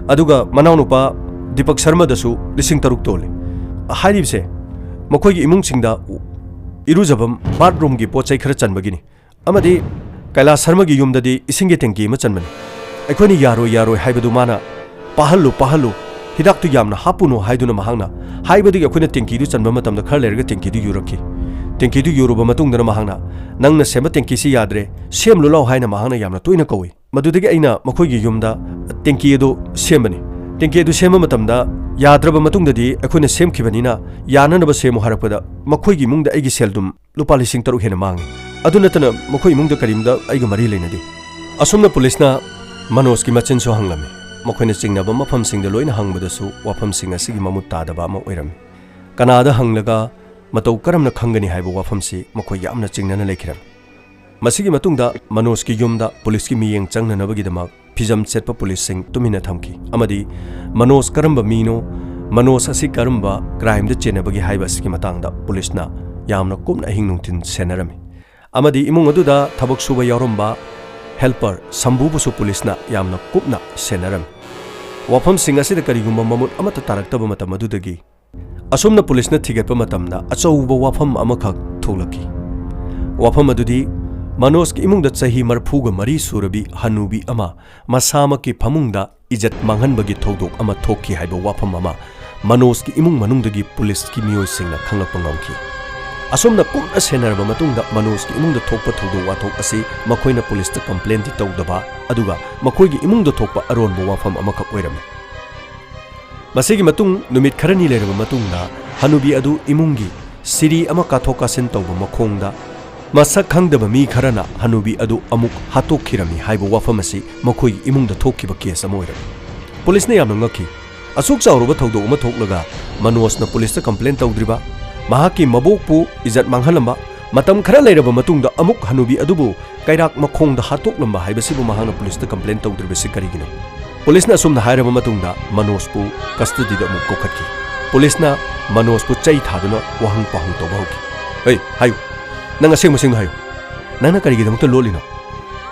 ꯑꯗꯨꯒ ꯃꯅꯥꯎꯅꯨꯄꯥ ꯗꯤꯄꯛ ꯁꯔꯃꯗꯁꯨ ꯂꯤꯁꯤꯡ ꯇꯔꯨꯛ ꯇꯣꯜꯂꯦ꯫ ꯍꯥꯏꯔꯤꯕꯁꯦ ꯃꯈꯣꯏꯒꯤ ꯏꯃꯨꯡꯁꯤꯡꯗ ꯏꯔꯨꯖꯐꯝ, ꯕꯥꯠꯔꯨꯝꯒꯤ ꯄꯣꯠ ꯆꯩ ꯈꯔ ꯆꯟꯕꯒꯤꯅꯤ꯫ ꯑꯃꯗꯤ ꯀꯩꯂꯥꯁ ꯁꯔꯃꯒꯤ ꯌꯨꯝꯗꯗꯤ ꯏꯁꯤꯡꯒꯤ ꯇꯦꯡꯀꯤ ꯑꯃ ꯆꯟꯕꯅꯤ꯫ ꯑꯩꯈꯣꯏꯅ ꯌꯥꯔꯣꯏ, ꯌꯥꯔꯣꯏ ꯍꯥꯏꯕꯗꯨ ꯃꯥꯅ, 'ꯄꯥꯍꯜꯂꯨ, ꯄꯥꯍꯜꯂꯨ, ꯍꯤꯗꯥꯛꯇꯨ ꯌꯥꯝꯅ ꯍꯥꯞꯄꯨꯅꯨ ꯍꯥꯏꯗꯨꯅ ꯃꯍꯥꯛꯅ ꯍꯥꯏꯕꯗꯒꯤ ꯑꯩꯈꯣꯏꯅ ꯇꯦꯡꯀꯤꯗꯨ ꯆꯟꯕ ꯃꯇꯝꯗ ꯈꯔ ꯂꯩꯔꯒ ꯇꯦꯡꯀꯤꯗꯨ ꯌꯨꯔꯛꯈꯤ꯫ ꯇꯦꯡꯀꯤꯗꯨ ꯌꯨꯔꯨꯕ ꯃꯇꯨꯡꯗꯅ ꯃꯍꯥꯛꯅ, "ꯅꯪꯅ ꯁꯦꯝꯕ ꯇꯦꯡꯀꯤꯁꯤ ꯌꯥꯗ꯭ꯔꯦ, ꯁꯦꯝꯂꯨ ꯂꯥꯎ" ꯍꯥꯏꯅ ꯃꯍꯥꯛꯅ ꯌꯥꯝꯅ ꯇꯣꯏꯅ ꯀꯧꯏ꯫ ꯃꯗꯨꯗꯒꯤ ꯑꯩꯅ ꯃꯈꯣꯏꯒꯤ ꯌꯨꯝꯗ ꯇꯦꯡꯀꯤ ꯑꯗꯨ ꯁꯦꯝꯕꯅꯤ꯫ ꯇꯦꯡꯀꯤ ꯑꯗꯨ ꯁꯦꯝꯕ ꯃꯇꯝꯗ ꯌꯥꯗ꯭ꯔꯕ ꯃꯇꯨꯡꯗꯗꯤ ꯑꯩꯈꯣꯏꯅ ꯁꯦꯝꯈꯤꯕꯅꯤꯅ ꯌꯥꯅꯅꯕ ꯁꯦꯝꯃꯨ ꯍꯥꯏꯔꯛꯄꯗ ꯃꯈꯣꯏꯒꯤ ꯏꯃꯨꯡꯗ ꯑꯩꯒꯤ ꯁꯦꯜꯗꯨꯝ ꯂꯨꯄꯥ ꯂꯤꯁꯤꯡ ꯇꯔꯨꯛ ꯍꯦꯟꯅ ꯃꯥꯡꯉꯤ꯫ ꯑꯗꯨ ꯅꯠꯇꯅ ꯃꯈꯣꯏ ꯏꯃꯨꯡꯗ ꯀꯔꯤꯝꯇ ꯑꯩꯒ ꯃꯔꯤ ꯂꯩꯅꯗꯦ꯫ ꯑꯁꯨꯝꯅ ꯄꯨꯂꯤꯁꯅ ꯃꯅꯣꯖꯀꯤ ꯃꯆꯤꯟꯁꯨ ꯍꯪꯂꯝꯃꯤ꯫ ꯃꯈꯣꯏꯅ ꯆꯤꯡꯅꯕ ꯃꯐꯝꯁꯤꯡꯗ ꯂꯣꯏꯅ ꯍꯪꯕꯗꯁꯨ ꯋꯥꯐꯝꯁꯤꯡ ꯑꯁꯤꯒꯤ ꯃꯃꯨꯠ ꯇꯥꯗꯕ ꯑꯃ ꯑꯣꯏꯔꯝꯃꯤ꯫ ꯀꯅꯥꯗ ꯍꯪꯂꯒ ꯃꯇꯧ ꯀꯔꯝꯅ ꯈꯪꯒꯅꯤ ꯍꯥꯏꯕ ꯋꯥꯐꯝꯁꯤ ꯃꯈꯣꯏ ꯌꯥꯝꯅ ꯆꯤꯡꯅꯅ ꯂꯩꯈꯤꯔꯝꯃꯤ꯫ ꯃꯁꯤꯒꯤ ꯃꯇꯨꯡꯗ ꯃꯅꯣꯖꯀꯤ ꯌꯨꯝꯗ ꯄꯨꯂꯤꯁꯀꯤ ꯃꯤꯠꯌꯦꯡ ꯆꯪꯅꯅꯕꯒꯤꯗꯃꯛ ꯐꯤꯖꯝ ꯁꯦꯠꯄ ꯄꯨꯂꯤꯁꯁꯤꯡ ꯇꯨꯃꯤꯟꯅ ꯊꯝꯈꯤ ꯑꯃꯗꯤ ꯃꯅꯣꯖ ꯀꯔꯝꯕ ꯃꯤꯅꯣ, ꯃꯅꯣꯖ ꯑꯁꯤ ꯀꯔꯝꯕ ꯀ꯭ꯔꯥꯏꯝꯗ ꯆꯦꯟꯅꯕꯒꯦ ꯍꯥꯏꯕ ꯑꯁꯤꯒꯤ ꯃꯇꯥꯡꯗ ꯄꯨꯂꯤꯁꯅ ꯌꯥꯝꯅ ꯀꯨꯞꯅ ꯑꯍꯤꯡ ꯅꯨꯡꯊꯤꯜ ꯁꯦꯟꯅꯔꯝꯃꯤ꯫ ꯑꯃꯗꯤ ꯏꯃꯨꯡ ꯑꯗꯨꯗ ꯊꯕꯛ ꯁꯨꯕ ꯌꯥꯎꯔꯝꯕ ꯍꯦꯜꯄꯔ ꯁꯝꯕꯨꯕꯨꯁꯨ ꯄꯨꯂꯤꯁꯅ ꯌꯥꯝꯅ ꯀꯨꯞꯅ ꯁꯦꯟꯅꯔꯝꯃꯤ꯫ ꯋꯥꯐꯝꯁꯤꯡ ꯑꯁꯤꯗ ꯀꯔꯤꯒꯨꯝꯕ ꯃꯃꯨꯠ ꯑꯃꯠꯇ ꯇꯥꯔꯛꯇꯕ ꯃꯇꯝ ꯑꯗꯨꯗꯒꯤ ꯑꯁꯨꯝꯅ ꯄꯨꯂꯤꯁꯅ ꯊꯤꯒꯠꯄ ꯃꯇꯝꯗ ꯑꯆꯧꯕ ꯋꯥꯐꯝ ꯑꯃꯈꯛ ꯊꯣꯛꯂꯛꯈꯤ꯫ ꯋꯥꯐꯝ ꯑꯗꯨꯗꯤ ꯃꯅꯣꯖꯀꯤ ꯏꯃꯨꯡꯗ ꯆꯍꯤ ꯃꯔꯤꯐꯨꯒ ꯃꯔꯤ ꯁꯨꯔꯕꯤ ꯍꯅꯨꯕꯤ ꯑꯃ ꯃꯁꯥꯃꯛꯀꯤ ꯐꯃꯨꯡꯗ ꯏꯖꯠ ꯃꯥꯡꯍꯟꯕꯒꯤ ꯊꯧꯗꯣꯛ ꯑꯃ ꯊꯣꯛꯈꯤ ꯍꯥꯏꯕ ꯋꯥꯐꯝ ꯑꯃ ꯃꯅꯣꯖꯀꯤ ꯏꯃꯨꯡ ꯃꯅꯨꯡꯗꯒꯤ ꯄꯨꯂꯤꯁꯀꯤ ꯃꯤꯑꯣꯏꯁꯤꯡꯅ ꯈꯪꯂꯛꯄ ꯉꯝꯈꯤ꯫ ꯑꯁꯨꯝꯅ ꯀꯨꯞꯅ ꯁꯦꯟꯅꯔꯕ ꯃꯇꯨꯡꯗ ꯃꯅꯣꯖꯀꯤ ꯏꯃꯨꯡꯗ ꯊꯣꯛꯄ ꯊꯧꯗꯣꯛ ꯋꯥꯊꯣꯛ ꯑꯁꯤ ꯃꯈꯣꯏꯅ ꯄꯨꯂꯤꯁꯇ ꯀꯝꯄ꯭ꯂꯦꯟꯗꯤ ꯇꯧꯗꯕ, ꯑꯗꯨꯒ ꯃꯈꯣꯏꯒꯤ ꯏꯃꯨꯡꯗ ꯊꯣꯛꯄ ꯑꯔꯣꯟꯕ ꯋꯥꯐꯝ ꯑꯃꯈꯛ ꯑꯣꯏꯔꯝꯃꯤ꯫ ꯃꯁꯤꯒꯤ ꯃꯇꯨꯡ ꯅꯨꯃꯤꯠ ꯈꯔꯅꯤ ꯂꯩꯔꯕ ꯃꯇꯨꯡꯗ ꯍꯅꯨꯕꯤ ꯑꯗꯨ ꯏꯃꯨꯡꯒꯤ ꯁꯤꯔꯤ ꯑꯃ ꯀꯥꯊꯣꯛ ꯀꯥꯁꯤꯟ ꯇꯧꯕ ꯃꯈꯣꯡꯗ ꯃꯁꯛ ꯈꯪꯗꯕ ꯃꯤ ꯈꯔꯅ ꯍꯅꯨꯕꯤ ꯑꯗꯨ ꯑꯃꯨꯛ ꯍꯥꯠꯇꯣꯛꯈꯤꯔꯝꯃꯤ ꯍꯥꯏꯕ ꯋꯥꯐꯝ ꯑꯁꯤ ꯃꯈꯣꯏꯒꯤ ꯏꯃꯨꯡꯗ ꯊꯣꯛꯈꯤꯕ ꯀꯦꯁ ꯑꯃ ꯑꯣꯏꯔꯝꯃꯤ꯫ ꯄꯨꯂꯤꯁꯅ ꯌꯥꯝꯅ ꯉꯛꯈꯤ꯫ ꯑꯁꯨꯛ ꯆꯥꯎꯔꯕ ꯊꯧꯗꯣꯛ ꯑꯃ ꯊꯣꯛꯂꯒ ꯃꯅꯣꯖꯅ ꯄꯨꯂꯤꯁꯇ ꯀꯝꯄ꯭ꯂꯦꯟ ꯇꯧꯗ꯭ꯔꯤꯕ, ꯃꯍꯥꯛꯀꯤ ꯃꯕꯣꯛꯄꯨ ꯏꯖꯠ ꯃꯥꯡꯍꯜꯂꯝꯕ, ꯃꯇꯝ ꯈꯔ ꯂꯩꯔꯕ ꯃꯇꯨꯡꯗ ꯑꯃꯨꯛ ꯍꯅꯨꯕꯤ ꯑꯗꯨꯕꯨ ꯀꯩꯔꯥꯛ ꯃꯈꯣꯡꯗ ꯍꯥꯠꯇꯣꯛꯂꯝꯕ ꯍꯥꯏꯕꯁꯤꯕꯨ ꯃꯍꯥꯛꯅ ꯄꯨꯂꯤꯁꯇ ꯀꯝꯄ꯭ꯂꯦꯟ ꯇꯧꯗ꯭ꯔꯤꯕꯁꯤ ꯀꯔꯤꯒꯤꯅꯣ? ꯄꯨꯂꯤꯁꯅ ꯑꯁꯨꯝꯅ ꯍꯥꯏꯔꯕ ꯃꯇꯨꯡꯗ ꯃꯅꯣꯖꯄꯨ ꯀꯁꯇꯗꯤꯗ ꯑꯃꯨꯛ ꯀꯧꯈꯠꯈꯤ꯫ ꯄꯨꯂꯤꯁꯅ ꯃꯅꯣꯖꯄꯨ ꯆꯩ ꯊꯥꯗꯨꯅ ꯋꯥꯍꯪ ꯄꯥꯎꯍꯪ ꯇꯧꯕ ꯍꯧꯈꯤ꯫ "ꯍꯩ, ꯍꯥꯏꯌꯨ꯫ ꯅꯪ ꯑꯁꯦꯡꯕꯁꯤꯡꯗꯣ ꯍꯥꯏꯌꯨ꯫ ꯅꯪꯅ ꯀꯔꯤꯒꯤꯗꯃꯛꯇ ꯂꯣꯠꯂꯤꯅꯣ?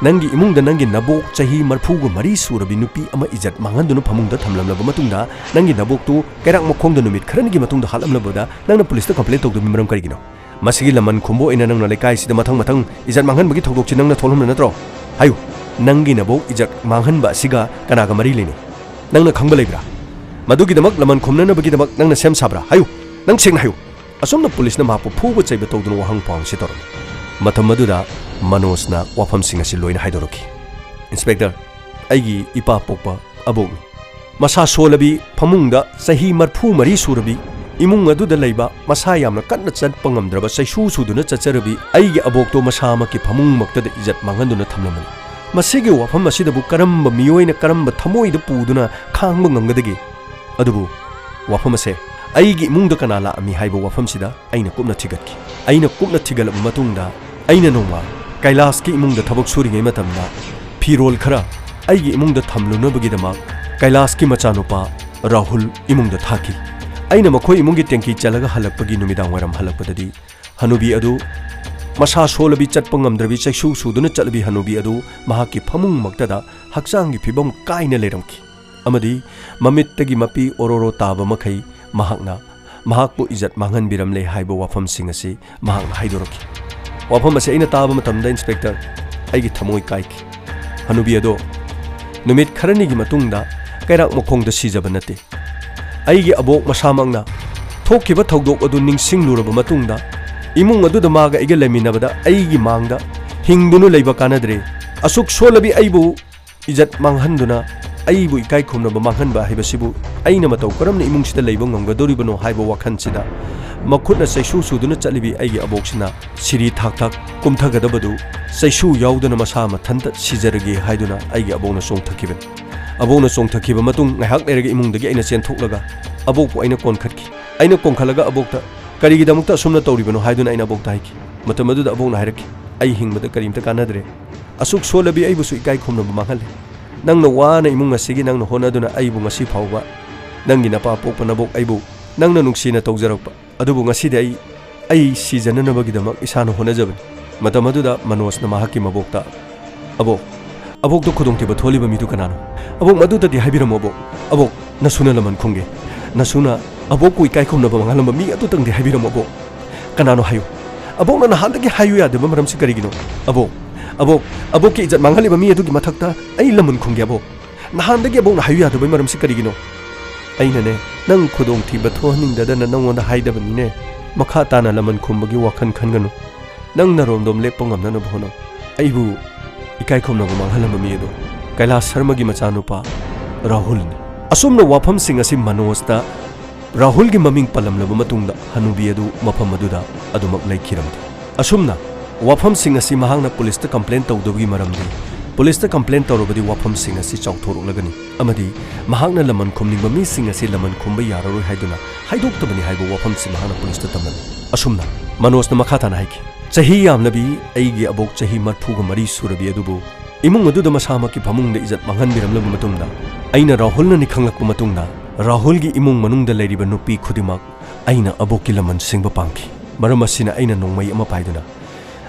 ꯅꯪꯒꯤ ꯏꯃꯨꯡꯗ ꯅꯪꯒꯤ ꯅꯕꯣꯛ ꯆꯍꯤ ꯃꯔꯤꯐꯨꯒ ꯃꯔꯤ ꯁꯨꯔꯕꯤ ꯅꯨꯄꯤ ꯑꯃ ꯏꯖꯠ ꯃꯥꯡꯍꯟꯗꯨꯅ ꯐꯃꯨꯡꯗ ꯊꯝꯂꯝꯂꯕ ꯃꯇꯨꯡꯗ ꯅꯪꯒꯤ ꯅꯕꯣꯛꯇꯨ ꯀꯩꯔꯥꯛ ꯃꯈꯣꯡꯗ ꯅꯨꯃꯤꯠ ꯈꯔꯅꯤꯒꯤ ꯃꯇꯨꯡꯗ ꯍꯥꯠꯂꯝꯂꯕꯗ ꯅꯪꯅ ꯄꯨꯂꯤꯁꯇ ꯀꯝꯄ꯭ꯂꯦꯟ ꯇꯧꯗꯕꯒꯤ ꯃꯔꯝ ꯀꯔꯤꯒꯤꯅꯣ? ꯃꯁꯤꯒꯤ ꯂꯃꯟ ꯈꯨꯝꯕ ꯑꯣꯏꯅ ꯅꯪꯅ ꯂꯩꯀꯥꯏꯁꯤꯗ ꯃꯊꯪ ꯃꯊꯪ ꯏꯖꯠ ꯃꯥꯡꯍꯟꯕꯒꯤ ꯊꯧꯗꯣꯛꯁꯤ ꯅꯪꯅ ꯊꯣꯛꯍꯟꯕ ꯅꯠꯇ꯭ꯔꯣ? ꯍꯥꯏꯌꯨ, ꯅꯪꯒꯤ ꯅꯕꯣꯛ ꯏꯖꯠ ꯃꯥꯡꯍꯟꯕ ꯑꯁꯤꯒ ꯀꯅꯥꯒ ꯃꯔꯤ ꯂꯩꯅꯩ? ꯅꯪꯅ ꯈꯪꯕ ꯂꯩꯕ꯭ꯔꯥ?" ꯃꯗꯨꯒꯤꯗꯃꯛ ꯂꯃꯟ ꯈꯨꯝꯅꯅꯕꯒꯤꯗꯃꯛ ꯅꯪꯅ ꯁꯦꯝ ꯁꯥꯕ꯭ꯔꯥ? ꯍꯥꯏꯌꯨ, ꯅꯪ ꯁꯦꯡꯅ ꯍꯥꯏꯌꯨ꯫ ꯑꯁꯨꯝꯅ ꯄꯨꯂꯤꯁꯅ ꯃꯍꯥꯛꯄꯨ ꯐꯨꯕ ꯆꯩꯕ ꯇꯧꯗꯨꯅ ꯋꯥꯍꯪ ꯄꯥꯎꯍꯪꯁꯤ ꯇꯧꯔꯝꯃꯤ꯫ ꯃꯇꯝ ꯑꯗꯨꯗ ꯃꯅꯣꯖꯅ ꯋꯥꯐꯝꯁꯤꯡ ꯑꯁꯤ ꯂꯣꯏꯅ ꯍꯥꯏꯗꯣꯔꯛꯈꯤ꯫ "ꯏꯟꯁꯄꯦꯛꯇꯔ, ꯑꯩꯒꯤ ꯏꯄꯥ ꯄꯣꯛꯄ ꯑꯕꯣꯛꯅꯤ꯫ ꯃꯁꯥ ꯁꯣꯜꯂꯕꯤ, ꯐꯃꯨꯡꯗ ꯆꯍꯤ ꯃꯔꯤꯐꯨ ꯃꯔꯤ ꯁꯨꯔꯕꯤ, ꯏꯃꯨꯡ ꯑꯗꯨꯗ ꯂꯩꯕ ꯃꯁꯥ ꯌꯥꯝꯅ ꯀꯟꯅ ꯆꯠꯄ ꯉꯝꯗ꯭ꯔꯕ, ꯆꯩꯁꯨ ꯁꯨꯗꯨꯅ ꯆꯠꯆꯔꯕꯤ ꯑꯩꯒꯤ ꯑꯕꯣꯛꯇꯣ ꯃꯁꯥꯃꯛꯀꯤ ꯐꯃꯨꯡꯃꯛꯇꯗ ꯏꯖꯠ ꯃꯥꯡꯍꯟꯗꯨꯅ ꯊꯝꯂꯝꯕꯅꯤ꯫ ꯃꯁꯤꯒꯤ ꯋꯥꯐꯝ ꯑꯁꯤꯗꯕꯨ ꯀꯔꯝꯕ ꯃꯤꯑꯣꯏꯅ ꯀꯔꯝꯕ ꯊꯃꯣꯏꯗ ꯄꯨꯗꯨꯅ ꯈꯥꯡꯕ ꯉꯝꯒꯗꯒꯦ? ꯑꯗꯨꯕꯨ ꯋꯥꯐꯝ ꯑꯁꯦ ꯑꯩꯒꯤ ꯏꯃꯨꯡꯗ ꯀꯅꯥ ꯂꯥꯛꯑꯝꯃꯤ ꯍꯥꯏꯕ ꯋꯥꯐꯝꯁꯤꯗ ꯑꯩꯅ ꯀꯨꯞꯅ ꯊꯤꯒꯠꯈꯤ꯫ ꯑꯩꯅ ꯀꯨꯞꯅ ꯊꯤꯒꯠꯂꯕ ꯃꯇꯨꯡꯗ ꯑꯩꯅ ꯅꯣꯡꯃ ꯀꯩꯂꯥꯁꯀꯤ ꯏꯃꯨꯡꯗ ꯊꯕꯛ ꯁꯨꯔꯤꯉꯩ ꯃꯇꯝꯗ ꯐꯤꯔꯣꯜ ꯈꯔ ꯑꯩꯒꯤ ꯏꯃꯨꯡꯗ ꯊꯝꯂꯨꯅꯕꯒꯤꯗꯃꯛ ꯀꯩꯂꯥꯁꯀꯤ ꯃꯆꯥꯅꯨꯄꯥ ꯔꯥꯍꯨꯜ ꯏꯃꯨꯡꯗ ꯊꯥꯈꯤ꯫ ꯑꯩꯅ ꯃꯈꯣꯏ ꯏꯃꯨꯡꯒꯤ ꯇꯦꯡꯀꯤ ꯆꯠꯂꯒ ꯍꯜꯂꯛꯄꯒꯤ ꯅꯨꯃꯤꯗꯥꯡ ꯋꯥꯏꯔꯝ ꯍꯜꯂꯛꯄꯗꯗꯤ ꯍꯅꯨꯕꯤ ꯑꯗꯨ, ꯃꯁꯥ ꯁꯣꯜꯂꯕꯤ, ꯆꯠꯄ ꯉꯝꯗ꯭ꯔꯕꯤ, ꯆꯩꯁꯨ ꯁꯨꯗꯨꯅ ꯆꯠꯂꯕꯤ ꯍꯅꯨꯕꯤ ꯑꯗꯨ ꯃꯍꯥꯛꯀꯤ ꯐꯃꯨꯡꯃꯛꯇꯗ ꯍꯛꯆꯥꯡꯒꯤ ꯐꯤꯕꯝ ꯀꯥꯏꯅ ꯂꯩꯔꯝꯈꯤ꯫ ꯑꯃꯗꯤ ꯃꯃꯤꯠꯇꯒꯤ ꯃꯄꯤ ꯑꯣꯔꯣꯔꯣ ꯇꯥꯕ ꯃꯈꯩ ꯃꯍꯥꯛꯅ ꯃꯍꯥꯛꯄꯨ ꯏꯖꯠ ꯃꯥꯡꯍꯟꯕꯤꯔꯝꯂꯦ ꯍꯥꯏꯕ ꯋꯥꯐꯝꯁꯤꯡ ꯑꯁꯤ ꯃꯍꯥꯛꯅ ꯍꯥꯏꯗꯣꯔꯛꯈꯤ꯫ ꯋꯥꯐꯝ ꯑꯁꯤ ꯑꯩꯅ ꯇꯥꯕ ꯃꯇꯝꯗ, ꯏꯟꯁꯄꯦꯛꯇꯔ, ꯑꯩꯒꯤ ꯊꯃꯣꯏ ꯀꯥꯏꯈꯤ꯫ ꯍꯅꯨꯕꯤ ꯑꯗꯣ ꯅꯨꯃꯤꯠ ꯈꯔꯅꯤꯒꯤ ꯃꯇꯨꯡꯗ ꯀꯩꯔꯥꯛ ꯃꯈꯣꯡꯗ ꯁꯤꯖꯕ ꯅꯠꯇꯦ꯫ ꯑꯩꯒꯤ ꯑꯕꯣꯛ ꯃꯁꯥꯃꯛꯅ ꯊꯣꯛꯈꯤꯕ ꯊꯧꯗꯣꯛ ꯑꯗꯨ ꯅꯤꯡꯁꯤꯡꯂꯨꯔꯕ ꯃꯇꯨꯡꯗ, ꯏꯃꯨꯡ ꯑꯗꯨꯗ ꯃꯥꯒ ꯑꯩꯒ ꯂꯩꯃꯤꯟꯅꯕꯗ ꯑꯩꯒꯤ ꯃꯥꯡꯗ ꯍꯤꯡꯗꯨꯅ ꯂꯩꯕ ꯀꯥꯟꯅꯗ꯭ꯔꯦ꯫ ꯑꯁꯨꯛ ꯁꯣꯜꯂꯕꯤ ꯑꯩꯕꯨ ꯏꯖꯠ ꯃꯥꯡꯍꯟꯗꯨꯅ ꯑꯩꯕꯨ ꯏꯀꯥꯏ ꯈꯨꯝꯅꯕ ꯃꯥꯡꯍꯟꯕ ꯍꯥꯏꯕꯁꯤꯕꯨ ꯑꯩꯅ ꯃꯇꯧ ꯀꯔꯝꯅ ꯏꯃꯨꯡꯁꯤꯗ ꯂꯩꯕ ꯉꯝꯒꯗꯧꯔꯤꯕꯅꯣ ꯍꯥꯏꯕ ꯋꯥꯈꯜꯁꯤꯗ ꯃꯈꯨꯠꯅ ꯆꯩꯁꯨ ꯁꯨꯗꯨꯅ ꯆꯠꯂꯤꯕꯤ ꯑꯩꯒꯤ ꯑꯕꯣꯛꯁꯤꯅ ꯁꯤꯔꯤ ꯊꯥꯛ ꯊꯥꯛ ꯀꯨꯝꯊꯒꯗꯕꯗꯨ ꯆꯩꯁꯨ ꯌꯥꯎꯗꯅ ꯃꯁꯥ ꯃꯊꯟꯇ ꯁꯤꯖꯔꯒꯦ ꯍꯥꯏꯗꯨꯅ ꯑꯩꯒꯤ ꯑꯕꯣꯛꯅ ꯆꯣꯡꯊꯈꯤꯕꯅꯤ꯫ ꯑꯕꯣꯛꯅ ꯆꯣꯡꯊꯈꯤꯕ ꯃꯇꯨꯡ ꯉꯥꯏꯍꯥꯛ ꯂꯩꯔꯒ ꯏꯃꯨꯡꯗꯒꯤ ꯑꯩꯅ ꯆꯦꯟꯊꯣꯛꯂꯒ ꯑꯕꯣꯛꯄꯨ ꯑꯩꯅ ꯀꯣꯟꯈꯠꯈꯤ꯫ ꯑꯩꯅ ꯀꯣꯟꯈꯠꯂꯒ ꯑꯕꯣꯛꯇ, "ꯀꯔꯤꯒꯤꯗꯃꯛꯇ ꯑꯁꯨꯝꯅ ꯇꯧꯔꯤꯕꯅꯣ?" ꯍꯥꯏꯗꯨꯅ ꯑꯩꯅ ꯑꯕꯣꯛꯇ ꯍꯥꯏꯈꯤ꯫ ꯃꯇꯝ ꯑꯗꯨꯗ ꯑꯕꯣꯛꯅ ꯍꯥꯏꯔꯛꯈꯤ, "ꯑꯩ ꯍꯤꯡꯕꯗ ꯀꯔꯤꯝꯇ ꯀꯥꯟꯅꯗ꯭ꯔꯦ꯫ ꯑꯁꯨꯛ ꯁꯣꯜꯂꯕꯤ ꯑꯩꯕꯨꯁꯨ ꯏꯀꯥꯏ ꯈꯨꯝꯅꯕ ꯃꯥꯡꯍꯜꯂꯦ꯫ ꯅꯪꯅ ꯋꯥꯅ ꯏꯃꯨꯡ ꯑꯁꯤꯒꯤ ꯅꯪꯅ ꯍꯣꯠꯅꯗꯨꯅ ꯑꯩꯕꯨ ꯉꯁꯤ ꯐꯥꯎꯕ ꯅꯪꯒꯤ ꯅꯄꯥ ꯄꯣꯛꯄ ꯅꯕꯣꯛ ꯑꯩꯕꯨ ꯅꯪꯅ ꯅꯨꯡꯁꯤꯅ ꯇꯧꯖꯔꯛꯄ꯫ ꯑꯗꯨꯕꯨ ꯉꯁꯤꯗꯤ ꯑꯩ, ꯑꯩ ꯁꯤꯖꯅꯅꯕꯒꯤꯗꯃꯛ ꯏꯁꯥꯅ ꯍꯣꯠꯅꯖꯕꯅꯤ꯫" ꯃꯇꯝ ꯑꯗꯨꯗ ꯃꯅꯣꯖꯅ ꯃꯍꯥꯛꯀꯤ ꯃꯕꯣꯛꯇ, "ꯑꯕꯣꯛ, ꯑꯕꯣꯛꯇ ꯈꯨꯗꯣꯡꯊꯤꯕ ꯊꯣꯛꯍꯜꯂꯤꯕ ꯃꯤꯗꯨ ꯀꯅꯥꯅꯣ? ꯑꯕꯣꯛ, ꯃꯗꯨꯇꯗꯤ ꯍꯥꯏꯕꯤꯔꯝꯃꯣ ꯑꯕꯣꯛ꯫ ꯑꯕꯣꯛ, ꯅꯁꯨꯅ ꯂꯃꯟ ꯈꯨꯝꯒꯦ꯫ ꯅꯁꯨꯅ ꯑꯕꯣꯛꯄꯨ ꯏꯀꯥꯏ ꯈꯨꯝꯅꯕ ꯃꯥꯡꯍꯜꯂꯝꯕ ꯃꯤ ꯑꯗꯨꯇꯪꯗꯤ ꯍꯥꯏꯕꯤꯔꯝꯃꯣ ꯑꯕꯣꯛ꯫ ꯀꯅꯥꯅꯣ ꯍꯥꯏꯌꯨ꯫ ꯑꯕꯣꯛꯅ ꯅꯍꯥꯟꯗꯒꯤ ꯍꯥꯏꯌꯨ ꯌꯥꯗꯕ ꯃꯔꯝꯁꯤ ꯀꯔꯤꯒꯤꯅꯣ? ꯑꯕꯣꯛ, ꯑꯕꯣꯛ, ꯑꯕꯣꯛꯀꯤ ꯏꯖꯠ ꯃꯥꯡꯍꯜꯂꯤꯕ ꯃꯤ ꯑꯗꯨꯒꯤ ꯃꯊꯛꯇ ꯑꯩ ꯂꯃꯟ ꯈꯨꯝꯒꯦ ꯑꯕꯣꯛ꯫ ꯅꯍꯥꯟꯗꯒꯤ ꯑꯕꯣꯛꯅ ꯍꯥꯏꯌꯨ ꯌꯥꯗꯕꯒꯤ ꯃꯔꯝꯁꯤ ꯀꯔꯤꯒꯤꯅꯣ?" ꯑꯩꯅꯅꯦ, ꯅꯪ ꯈꯨꯗꯣꯡꯊꯤꯕ ꯊꯣꯛꯍꯟꯅꯤꯡꯗꯗꯅ ꯅꯪꯉꯣꯟꯗ ꯍꯥꯏꯗꯕꯅꯤꯅꯦ꯫ ꯃꯈꯥ ꯇꯥꯅ ꯂꯃꯟ ꯈꯨꯝꯕꯒꯤ ꯋꯥꯈꯜ ꯈꯟꯒꯅꯨ꯫ ꯅꯪ ꯅꯔꯣꯝꯗꯣꯝ ꯂꯦꯞꯄ ꯉꯝꯅꯅꯕ ꯍꯣꯠꯅꯧ꯫ ꯑꯩꯕꯨ ꯏꯀꯥꯏ ꯈꯨꯝꯅꯕ ꯃꯥꯡꯍꯜꯂꯝꯕ ꯃꯤ ꯑꯗꯣ ꯀꯩꯂꯥꯁ ꯁꯔꯃꯒꯤ ꯃꯆꯥꯅꯨꯄꯥ ꯔꯥꯍꯨꯜꯅꯤ꯫ ꯑꯁꯨꯝꯅ ꯋꯥꯐꯝꯁꯤꯡ ꯑꯁꯤ ꯃꯅꯣꯖꯇ ꯔꯥꯍꯨꯜꯒꯤ ꯃꯃꯤꯡ ꯄꯜꯂꯝꯂꯕ ꯃꯇꯨꯡꯗ ꯍꯅꯨꯕꯤ ꯑꯗꯨ ꯃꯐꯝ ꯑꯗꯨꯗ ꯑꯗꯨꯃꯛ ꯂꯩꯈꯤꯔꯝꯗꯦ꯫ ꯑꯁꯨꯝꯅ ꯋꯥꯐꯝꯁꯤꯡ ꯑꯁꯤ ꯃꯍꯥꯛꯅ ꯄꯨꯂꯤꯁꯇ ꯀꯝꯄ꯭ꯂꯦꯟ ꯇꯧꯗꯕꯒꯤ ꯃꯔꯝꯗꯤ ꯄꯨꯂꯤꯁꯇ ꯀꯝꯄ꯭ꯂꯦꯟ ꯇꯧꯔꯕꯗꯤ ꯋꯥꯐꯝꯁꯤꯡ ꯑꯁꯤ ꯆꯥꯎꯊꯣꯔꯛꯂꯒꯅꯤ ꯑꯃꯗꯤ ꯃꯍꯥꯛꯅ ꯂꯃꯟ ꯈꯨꯝꯅꯤꯡꯕ ꯃꯤꯁꯤꯡ ꯑꯁꯤ ꯂꯃꯟ ꯈꯨꯝꯕ ꯌꯥꯔꯔꯣꯏ ꯍꯥꯏꯗꯨꯅ ꯍꯥꯏꯗꯣꯛꯇꯕꯅꯤ ꯍꯥꯏꯕ ꯋꯥꯐꯝꯁꯤ ꯃꯍꯥꯛꯅ ꯄꯨꯂꯤꯁꯇ ꯇꯝꯂꯝꯃꯤ꯫ ꯑꯁꯨꯝꯅ ꯃꯅꯣꯖꯅ ꯃꯈꯥ ꯇꯥꯅ ꯍꯥꯏꯈꯤ, "ꯆꯍꯤ ꯌꯥꯝꯂꯕꯤ ꯑꯩꯒꯤ ꯑꯕꯣꯛ ꯆꯍꯤ ꯃꯔꯤꯐꯨꯒ ꯃꯔꯤ ꯁꯨꯔꯕꯤ ꯑꯗꯨꯕꯨ ꯏꯃꯨꯡ ꯑꯗꯨꯗ ꯃꯁꯥꯃꯛꯀꯤ ꯐꯃꯨꯡꯗ ꯏꯖꯠ ꯃꯥꯡꯍꯟꯕꯤꯔꯝꯂꯕ ꯃꯇꯨꯡꯗ, ꯑꯩꯅ ꯔꯥꯍꯨꯜꯅ ꯅꯤꯡꯈꯪꯂꯛꯄ ꯃꯇꯨꯡꯗ, ꯔꯥꯍꯨꯜꯒꯤ ꯏꯃꯨꯡ ꯃꯅꯨꯡꯗ ꯂꯩꯔꯤꯕ ꯅꯨꯄꯤ ꯈꯨꯗꯤꯡꯃꯛ ꯑꯩꯅ ꯑꯕꯣꯛꯀꯤ ꯂꯃꯟ ꯁꯤꯡꯕ ꯄꯥꯝꯈꯤ꯫ ꯃꯔꯝ ꯑꯁꯤꯅ ꯑꯩꯅ ꯅꯣꯡꯃꯩ ꯑꯃ ꯄꯥꯏꯗꯨꯅ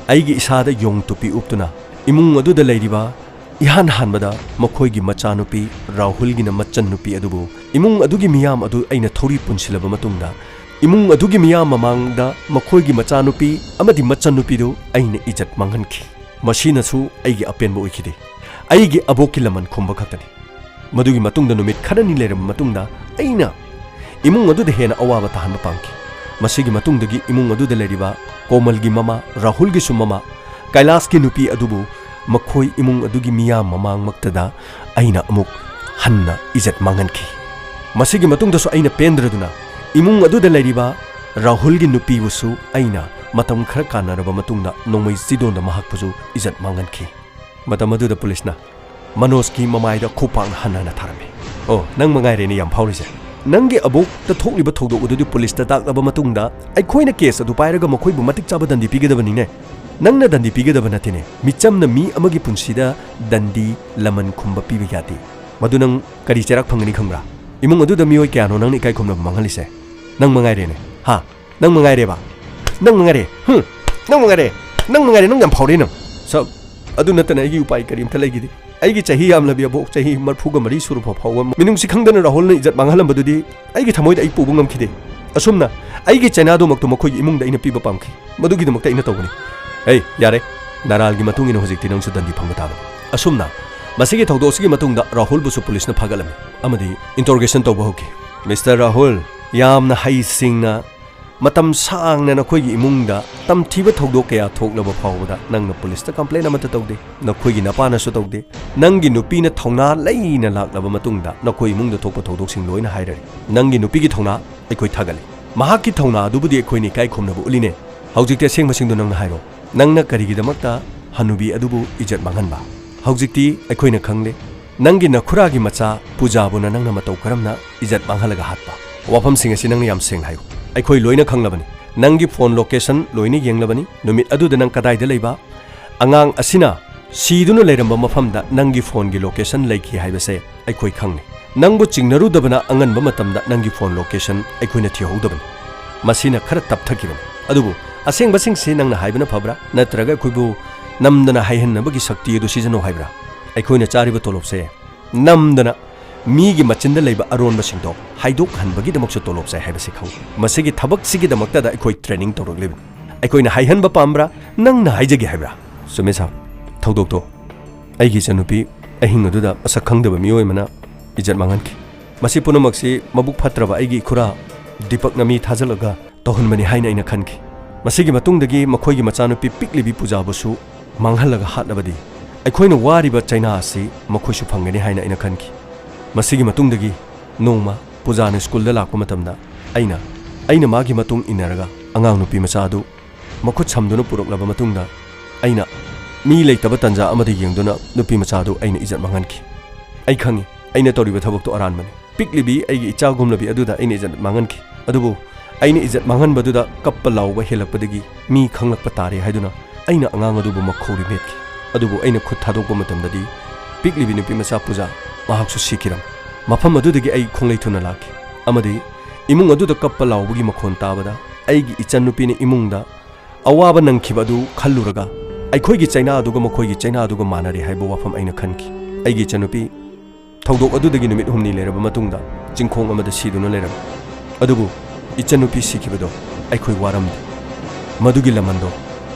ꯑꯩꯒꯤ ꯏꯁꯥꯗ ꯌꯣꯡ ꯇꯨꯄꯤ ꯎꯞꯇꯨꯅ ꯏꯃꯨꯡ ꯑꯗꯨꯗ ꯂꯩꯔꯤꯕ ꯏꯍꯥꯟ ꯍꯥꯟꯕꯗ ꯃꯈꯣꯏꯒꯤ ꯃꯆꯥꯅꯨꯄꯤ ꯔꯥꯍꯨꯜꯒꯤꯅ ꯃꯆꯟ ꯅꯨꯄꯤ ꯑꯗꯨꯕꯨ ꯏꯃꯨꯡ ꯑꯗꯨꯒꯤ ꯃꯤꯌꯥꯝ ꯑꯗꯨ ꯑꯩꯅ ꯊꯧꯔꯤ ꯄꯨꯟꯁꯤꯜꯂꯕ ꯃꯇꯨꯡꯗ ꯏꯃꯨꯡ ꯑꯗꯨꯒꯤ ꯃꯤꯌꯥꯝ ꯃꯃꯥꯡꯗ ꯃꯈꯣꯏꯒꯤ ꯃꯆꯥꯅꯨꯄꯤ ꯑꯃꯗꯤ ꯃꯆꯟꯅꯨꯄꯤꯗꯨ ꯑꯩꯅ ꯏꯖꯠ ꯃꯥꯡꯍꯟꯈꯤ꯫ ꯃꯁꯤꯅꯁꯨ ꯑꯩꯒꯤ ꯑꯄꯦꯟꯕ ꯑꯣꯏꯈꯤꯗꯦ꯫ ꯑꯩꯒꯤ ꯑꯕꯣꯛꯀꯤ ꯂꯃꯟ ꯈꯨꯝꯕ ꯈꯛꯇꯅꯤ꯫ ꯃꯗꯨꯒꯤ ꯃꯇꯨꯡꯗ ꯅꯨꯃꯤꯠ ꯈꯔꯅꯤ ꯂꯩꯔꯕ ꯃꯇꯨꯡꯗ ꯑꯩꯅ ꯏꯃꯨꯡ ꯑꯗꯨꯗ ꯍꯦꯟꯅ ꯑꯋꯥꯕ ꯇꯥꯍꯟꯕ ꯄꯥꯝꯈꯤ꯫ ꯃꯁꯤꯒꯤ ꯃꯇꯨꯡꯗꯒꯤ ꯏꯃꯨꯡ ꯑꯗꯨꯗ ꯂꯩꯔꯤꯕ ꯀꯣꯃꯜꯒꯤ ꯃꯃꯥ, ꯔꯥꯍꯨꯜꯒꯤꯁꯨ ꯃꯃꯥ, ꯀꯩꯂꯥꯁꯀꯤ ꯅꯨꯄꯤ ꯑꯗꯨꯕꯨ ꯃꯈꯣꯏ ꯏꯃꯨꯡ ꯑꯗꯨꯒꯤ ꯃꯤꯌꯥꯝ ꯃꯃꯥꯡꯃꯛꯇꯗ ꯑꯩꯅ ꯑꯃꯨꯛ ꯍꯟꯅ ꯏꯖꯠ ꯃꯥꯡꯍꯟꯈꯤ꯫ ꯃꯁꯤꯒꯤ ꯃꯇꯨꯡꯗꯁꯨ ꯑꯩꯅ ꯄꯦꯟꯗ꯭ꯔꯗꯨꯅ ꯏꯃꯨꯡ ꯑꯗꯨꯗ ꯂꯩꯔꯤꯕ ꯔꯥꯍꯨꯜꯒꯤ ꯅꯨꯄꯤꯕꯨꯁꯨ ꯑꯩꯅ ꯃꯇꯝ ꯈꯔ ꯀꯥꯟꯅꯔꯕ ꯃꯇꯨꯡꯗ ꯅꯣꯡꯃꯩ ꯆꯤꯗꯣꯟꯗ ꯃꯍꯥꯛꯄꯨꯁꯨ ꯏꯖꯠ ꯃꯥꯡꯍꯟꯈꯤ꯫ ꯃꯇꯝ ꯑꯗꯨꯗ ꯄꯨꯂꯤꯁꯅ ꯃꯅꯣꯖꯀꯤ ꯃꯃꯥꯏꯗ ꯈꯨꯄꯥꯛꯅ ꯍꯟꯅ ꯍꯟꯅ ꯊꯥꯔꯝꯃꯤ꯫ "ꯑꯣ, ꯅꯪ ꯃꯉꯥꯏꯔꯦꯅꯦ ꯌꯥꯝ ꯐꯥꯎꯔꯤꯁꯦ꯫ ꯅꯪꯒꯤ ꯑꯕꯣꯛꯇ ꯊꯣꯛꯂꯤꯕ ꯊꯧꯗꯣꯛ ꯑꯗꯨꯗꯤ ꯄꯨꯂꯤꯁꯇ ꯇꯥꯛꯂꯕ ꯃꯇꯨꯡꯗ ꯑꯩꯈꯣꯏꯅ ꯀꯦꯁ ꯑꯗꯨ ꯄꯥꯏꯔꯒ ꯃꯈꯣꯏꯕꯨ ꯃꯇꯤꯛ ꯆꯥꯕ ꯗꯟꯗꯤ ꯄꯤꯒꯗꯕꯅꯤꯅꯦ꯫ ꯅꯪꯅ ꯗꯟꯗꯤ ꯄꯤꯒꯗꯕ ꯅꯠꯇꯦꯅꯦ꯫ ꯃꯤꯆꯝꯅ ꯃꯤ ꯑꯃꯒꯤ ꯄꯨꯟꯁꯤꯗ ꯗꯟꯗꯤ ꯂꯃꯟ ꯈꯨꯝꯕ ꯄꯤꯕ ꯌꯥꯗꯦ꯫ ꯃꯗꯨ ꯅꯪ ꯀꯔꯤ ꯆꯩꯔꯥꯛ ꯐꯪꯒꯅꯤ ꯈꯪꯕ꯭ꯔꯥ? ꯏꯃꯨꯡ ꯑꯗꯨꯗ ꯃꯤꯑꯣꯏ ꯀꯌꯥꯅꯣ ꯅꯪꯅ ꯏꯀꯥꯏ ꯈꯨꯝꯅꯕ ꯃꯥꯡꯍꯜꯂꯤꯁꯦ? ꯅꯪ ꯃꯉꯥꯏꯔꯦꯅꯦ꯫ ꯍꯥ? ꯅꯪ ꯃꯉꯥꯏꯔꯦꯕ? ꯅꯪ ꯃꯉꯥꯏꯔꯦ꯫ ꯍꯨꯝ꯫ ꯅꯪ ꯃꯉꯥꯏꯔꯦ꯫ ꯅꯪ ꯃꯉꯥꯏꯔꯦ꯫ ꯅꯪ ꯌꯥꯝ ꯐꯥꯎꯔꯦ ꯅꯪ꯫ ꯁꯥꯔ, ꯑꯗꯨ ꯅꯠꯇꯅ ꯑꯩꯒꯤ ꯎꯄꯥꯏ ꯀꯔꯤꯝꯇ ꯂꯩꯈꯤꯗꯦ꯫ ꯑꯩꯒꯤ ꯆꯍꯤ ꯌꯥꯝꯂꯕꯤ ꯑꯕꯣꯛ ꯆꯍꯤ ꯃꯔꯤꯐꯨꯒ ꯃꯔꯤ ꯁꯨꯔꯐꯥꯎ ꯐꯥꯎꯕ ꯃꯤꯅꯨꯡꯁꯤ ꯈꯪꯗꯅ ꯔꯥꯍꯨꯜꯅ ꯏꯖꯠ ꯃꯥꯡꯍꯜꯂꯝꯕꯗꯨꯗꯤ ꯑꯩꯒꯤ ꯊꯃꯣꯏꯗ ꯑꯩ ꯄꯨꯕ ꯉꯝꯈꯤꯗꯦ꯫ ꯑꯁꯨꯝꯅ ꯑꯩꯒꯤ ꯆꯩꯅꯥꯗꯨꯃꯛꯇ ꯃꯈꯣꯏꯒꯤ ꯏꯃꯨꯡꯗ ꯑꯩꯅ ꯄꯤꯕ ꯄꯥꯝꯈꯤ꯫ ꯃꯗꯨꯒꯤꯗꯃꯛꯇ ꯑꯩꯅ ꯇꯧꯕꯅꯤ꯫ ꯑꯩ, ꯌꯥꯔꯦ꯫ ꯅꯔꯥꯜꯒꯤ ꯃꯇꯨꯡ ꯏꯟꯅ ꯍꯧꯖꯤꯛꯇꯤ ꯅꯪꯁꯨ ꯗꯟꯗꯤ ꯐꯪꯕ ꯇꯥꯕꯅꯤ꯫ ꯑꯁꯨꯝꯅ ꯃꯁꯤꯒꯤ ꯊꯧꯗꯣꯛ ꯑꯁꯤꯒꯤ ꯃꯇꯨꯡꯗ ꯔꯥꯍꯨꯜꯕꯨꯁꯨ ꯄꯨꯂꯤꯁꯅ ꯐꯥꯒꯠꯂꯝꯃꯤ ꯑꯃꯗꯤ interrogation ꯇꯧꯕ ꯍꯧꯈꯤ꯫ "ꯃꯤꯁꯇꯔ ꯔꯥꯍꯨꯜ, ꯌꯥꯝꯅ ꯍꯩꯁꯤꯡꯅ ꯃꯇꯝ ꯁꯥꯡꯅ ꯅꯈꯣꯏꯒꯤ ꯏꯃꯨꯡꯗ ꯇꯝꯊꯤꯕ ꯊꯧꯗꯣꯛ ꯀꯌꯥ ꯊꯣꯛꯂꯕ ꯐꯥꯎꯕꯗ ꯅꯪꯅ ꯄꯨꯂꯤꯁꯇ complain ꯑꯃꯠꯇ ꯇꯧꯗꯦ, ꯅꯈꯣꯏꯒꯤ ꯅꯄꯥꯅꯁꯨ ꯇꯧꯗꯦ꯫ ꯅꯪꯒꯤ ꯅꯨꯄꯤꯅ ꯊꯧꯅꯥ ꯂꯩꯅ ꯂꯥꯛꯂꯕ ꯃꯇꯨꯡꯗ ꯅꯈꯣꯏ ꯏꯃꯨꯡꯗ ꯊꯣꯛꯄ ꯊꯧꯗꯣꯛꯁꯤꯡ ꯂꯣꯏꯅ ꯍꯥꯏꯔꯔꯤ꯫ ꯅꯪꯒꯤ ꯅꯨꯄꯤꯒꯤ ꯊꯧꯅꯥ ꯑꯩꯈꯣꯏ ꯊꯥꯒꯠꯂꯤ꯫ ꯃꯍꯥꯛꯀꯤ ꯊꯧꯅꯥ ꯑꯗꯨꯕꯨꯗꯤ ꯑꯩꯈꯣꯏꯅ ꯏꯀꯥꯏ ꯈꯨꯝꯅꯕ ꯎꯠꯂꯤꯅꯦ꯫ ꯍꯧꯖꯤꯛꯇꯤ ꯑꯁꯦꯡꯕꯁꯤꯡꯗꯣ ꯅꯪꯅ ꯍꯥꯏꯔꯣ꯫ ꯅꯪꯅ ꯀꯔꯤꯒꯤꯗꯃꯛꯇ ꯍꯅꯨꯕꯤ ꯑꯗꯨꯕꯨ ꯏꯖꯠ ꯃꯥꯡꯍꯟꯕ?" ꯍꯧꯖꯤꯛꯇꯤ ꯑꯩꯈꯣꯏꯅ ꯈꯪꯂꯦ, ꯅꯪꯒꯤ ꯅꯈꯨꯔꯥꯒꯤ ꯃꯆꯥ ꯄꯨꯖꯥꯕꯨꯅ ꯅꯪꯅ ꯃꯇꯧ ꯀꯔꯝꯅ ꯏꯖꯠ ꯃꯥꯡꯍꯜꯂꯒ ꯍꯥꯠꯄ꯫ ꯋꯥꯐꯝꯁꯤꯡ ꯑꯁꯤ ꯅꯪꯅ ꯌꯥꯝ ꯁꯦꯡꯅ ꯍꯥꯏꯌꯨ꯫ ꯑꯩꯈꯣꯏ ꯂꯣꯏꯅ ꯈꯪꯂꯕꯅꯤ꯫ ꯅꯪꯒꯤ phone location ꯂꯣꯏꯅ ꯌꯦꯡꯂꯕꯅꯤ꯫ ꯅꯨꯃꯤꯠ ꯑꯗꯨꯗ ꯅꯪ ꯀꯗꯥꯏꯗ ꯂꯩꯕ? ꯑꯉꯥꯡ ꯑꯁꯤꯅ ꯁꯤꯗꯨꯅ ꯂꯩꯔꯝꯕ ꯃꯐꯝꯗ ꯅꯪꯒꯤ phoneꯒꯤ location ꯂꯩꯈꯤ ꯍꯥꯏꯕꯁꯦ ꯑꯩꯈꯣꯏ ꯈꯪꯂꯤ꯫ ꯅꯪꯕꯨ ꯆꯤꯡꯅꯔꯨꯗꯕꯅ ꯑꯉꯟꯕ ꯃꯇꯝꯗ ꯅꯪꯒꯤ phone location ꯑꯩꯈꯣꯏꯅ ꯊꯤꯍꯧꯗꯕꯅꯤ꯫ ꯃꯁꯤꯅ ꯈꯔ ꯇꯞꯊꯈꯤꯕꯅꯤ꯫ ꯑꯗꯨꯕꯨ ꯑꯁꯦꯡꯕꯁꯤꯡꯁꯤ ꯅꯪꯅ ꯍꯥꯏꯕꯅ ꯐꯕ꯭ꯔꯥ, ꯅꯠꯇ꯭ꯔꯒ ꯑꯩꯈꯣꯏꯕꯨ ꯅꯝꯗꯅ ꯍꯥꯏꯍꯟꯅꯕꯒꯤ ꯁꯛꯇꯤ ꯑꯗꯨ ꯁꯤꯖꯤꯟꯅꯧ ꯍꯥꯏꯕ꯭ꯔꯥ? ꯑꯩꯈꯣꯏꯅ ꯆꯥꯔꯤꯕ ꯇꯣꯂꯣꯞꯁꯦ ꯅꯝꯗꯅ ꯃꯤꯒꯤ ꯃꯆꯤꯟꯗ ꯂꯩꯕ ꯑꯔꯣꯟꯕꯁꯤꯡꯗꯣ ꯍꯥꯏꯗꯣꯛꯍꯟꯕꯒꯤꯗꯃꯛꯁꯨ ꯇꯣꯂꯣꯞ ꯆꯥꯏ ꯍꯥꯏꯕꯁꯤ ꯈꯪꯉꯨ꯫ ꯃꯁꯤꯒꯤ ꯊꯕꯛꯁꯤꯒꯤꯗꯃꯛꯇꯗ ꯑꯩꯈꯣꯏ training ꯇꯧꯔꯛꯂꯤꯕꯅꯤ꯫ ꯑꯩꯈꯣꯏꯅ ꯍꯥꯏꯍꯟꯕ ꯄꯥꯝꯕ꯭ꯔꯥ, ꯅꯪꯅ ꯍꯥꯏꯖꯒꯦ ꯍꯥꯏꯕ꯭ꯔꯥ? ꯆꯨꯝꯃꯦ ꯁꯥꯔ꯫ ꯊꯧꯗꯣꯛꯇꯣ ꯑꯩꯒꯤ ꯏꯆꯟꯅꯨꯄꯤ ꯑꯍꯤꯡ ꯑꯗꯨꯗ ꯃꯁꯛ ꯈꯪꯗꯕ ꯃꯤꯑꯣꯏ ꯑꯃꯅ ꯏꯖꯠ ꯃꯥꯡꯍꯟꯈꯤ꯫ ꯃꯁꯤ ꯄꯨꯝꯅꯃꯛꯁꯤ ꯃꯕꯨꯛ ꯐꯠꯇ꯭ꯔꯕ ꯑꯩꯒꯤ ꯏꯈꯨꯔꯥ ꯗꯤꯄꯛꯅ ꯃꯤ ꯊꯥꯖꯤꯜꯂꯒ ꯇꯧꯍꯟꯕꯅꯤ ꯍꯥꯏꯅ ꯑꯩꯅ ꯈꯟꯈꯤ꯫ ꯃꯁꯤꯒꯤ ꯃꯇꯨꯡꯗꯒꯤ ꯃꯈꯣꯏꯒꯤ ꯃꯆꯥꯅꯨꯄꯤ ꯄꯤꯛꯂꯤꯕꯤ ꯄꯨꯖꯥꯕꯨꯁꯨ ꯃꯥꯡꯍꯜꯂꯒ ꯍꯥꯠꯂꯕꯗꯤ ꯑꯩꯈꯣꯏꯅ ꯋꯥꯔꯤꯕ ꯆꯩꯅꯥ ꯑꯁꯤ ꯃꯈꯣꯏꯁꯨ ꯐꯪꯒꯅꯤ ꯍꯥꯏꯅ ꯑꯩꯅ ꯈꯟꯈꯤ꯫ ꯃꯁꯤꯒꯤ ꯃꯇꯨꯡꯗꯒꯤ ꯅꯣꯡꯃ ꯄꯨꯖꯥꯅ ꯁ꯭ꯀꯨꯜꯗ ꯂꯥꯛꯄ ꯃꯇꯝꯗ ꯑꯩꯅ, ꯑꯩꯅ ꯃꯥꯒꯤ ꯃꯇꯨꯡ ꯏꯟꯅꯔꯒ ꯑꯉꯥꯡ ꯅꯨꯄꯤ ꯃꯆꯥ ꯑꯗꯨ ꯃꯈꯨꯠ ꯁꯝꯗꯨꯅ ꯄꯨꯔꯛꯂꯕ ꯃꯇꯨꯡꯗ ꯑꯩꯅ ꯃꯤ ꯂꯩꯇꯕ ꯇꯟꯖꯥ ꯑꯃꯗ ꯌꯦꯡꯗꯨꯅ ꯅꯨꯄꯤ ꯃꯆꯥ ꯑꯗꯨ ꯑꯩꯅ ꯏꯖꯠ ꯃꯥꯡꯍꯟꯈꯤ꯫ ꯑꯩ ꯈꯪꯏ, ꯑꯩꯅ ꯇꯧꯔꯤꯕ ꯊꯕꯛꯇꯨ ꯑꯔꯥꯟꯕꯅꯤ꯫ ꯄꯤꯛꯂꯤꯕꯤ ꯑꯩꯒꯤ ꯏꯆꯥꯒꯨꯝꯂꯕꯤ ꯑꯗꯨꯗ ꯑꯩꯅ ꯏꯖꯠ ꯃꯥꯡꯍꯟꯈꯤ꯫ ꯑꯗꯨꯕꯨ ꯑꯩꯅ ꯏꯖꯠ ꯃꯥꯡꯍꯟꯕꯗꯨꯗ ꯀꯞꯄ ꯂꯥꯎꯕ ꯍꯦꯜꯂꯛꯄꯗꯒꯤ ꯃꯤ ꯈꯪꯂꯛꯄ ꯇꯥꯔꯦ ꯍꯥꯏꯗꯨꯅ ꯑꯩꯅ ꯑꯉꯥꯡ ꯑꯗꯨꯕꯨ ꯃꯈꯧꯔꯤ ꯅꯦꯠꯈꯤ꯫ ꯑꯗꯨꯕꯨ ꯑꯩꯅ ꯈꯨꯠ ꯊꯥꯗꯣꯛꯄ ꯃꯇꯝꯗꯗꯤ ꯄꯤꯛꯂꯤꯕꯤ ꯅꯨꯄꯤ ꯃꯆꯥ ꯄꯨꯖꯥ ꯃꯍꯥꯛꯁꯨ ꯁꯤꯈꯤꯔꯝꯃꯤ꯫ ꯃꯐꯝ ꯑꯗꯨꯗꯒꯤ ꯑꯩ ꯈꯣꯡꯂꯩ ꯊꯨꯅ ꯂꯥꯛꯈꯤ ꯑꯃꯗꯤ ꯏꯃꯨꯡ ꯑꯗꯨꯗ ꯀꯞꯄ ꯂꯥꯎꯕꯒꯤ ꯃꯈꯣꯟ ꯇꯥꯕꯗ ꯑꯩꯒꯤ ꯏꯆꯟꯅꯨꯄꯤꯅ ꯏꯃꯨꯡꯗ ꯑꯋꯥꯕ ꯅꯪꯈꯤꯕ ꯑꯗꯨ ꯈꯜꯂꯨꯔꯒ ꯑꯩꯈꯣꯏꯒꯤ ꯆꯩꯅꯥ ꯑꯗꯨꯒ ꯃꯈꯣꯏꯒꯤ ꯆꯩꯅꯥ ꯑꯗꯨꯒ ꯃꯥꯟꯅꯔꯦ ꯍꯥꯏꯕ ꯋꯥꯐꯝ ꯑꯩꯅ ꯈꯟꯈꯤ꯫ ꯑꯩꯒꯤ ꯏꯆꯟꯅꯨꯄꯤ ꯊꯧꯗꯣꯛ ꯑꯗꯨꯗꯒꯤ ꯅꯨꯃꯤꯠ ꯍꯨꯝꯅꯤ ꯂꯩꯔꯕ ꯃꯇꯨꯡꯗ ꯆꯤꯡꯈꯣꯡ ꯑꯃꯗ ꯁꯤꯗꯨꯅ ꯂꯩꯔꯝꯃꯤ꯫ ꯑꯗꯨꯕꯨ ꯏꯆꯟꯅꯨꯄꯤ ꯁꯤꯈꯤꯕꯗꯣ ꯑꯩꯈꯣꯏ ꯋꯥꯔꯝꯗꯦ꯫ ꯃꯗꯨꯒꯤ ꯂꯃꯟꯗꯣ